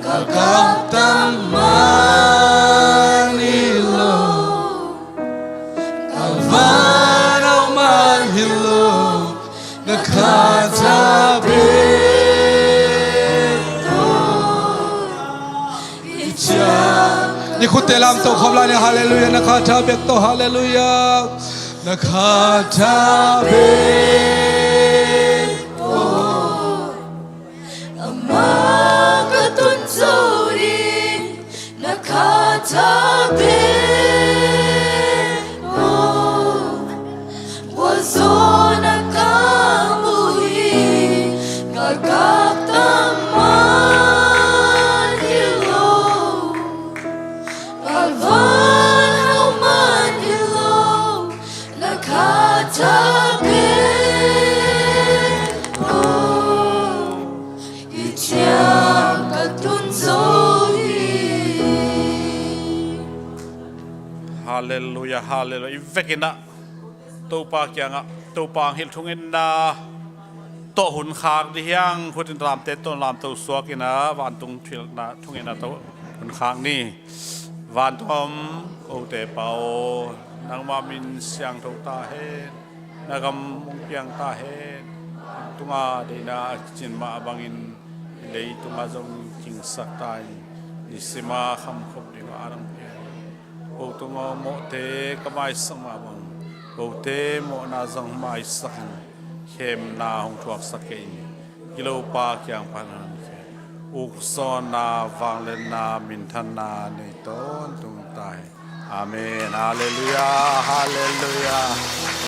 ka kap tam man hi lo. Ka van a om man hi lo. Na kha tha bek tawh i ciang. I khutte lamto khawm lai ni. Halleluiah. Na kha tha bek tawh. Halleluiah. Na kha tha bek tawh amah ka tun zo hi. Na kha tha bek tawh Aw Zion a ka mu hi, ka kap tam man hi lo. Ka van a om man hi lo. Na kha tha bek tawh i ciang ka tun zo hi. Halleluiah, halleluiah. I vekin ah Topa kiangah, Topa hong hilh thungetna tawh hun khak dih hiang. Khut in lamte tawh lamto suak in ah vantung thungetna tawh hun khak ni. Vantung a om kote Pa aw, nangmah min siangtho ta hen. Na gam hong piang ta hen. Tungah deihna a kicin mah bangin leitungah zong cingsak ta in, nisim a khamkhop ding a dang piang. Ko tungah mawhte ka maisak mah bang, kote mawhna zong maisak in, khemna hong thuaksak kei in. Gilopa kiang pan hong khen. Ukzawnna, vangliatna, minthanna nei tawntung ta hen. Amen. Halleluiah, halleluiah.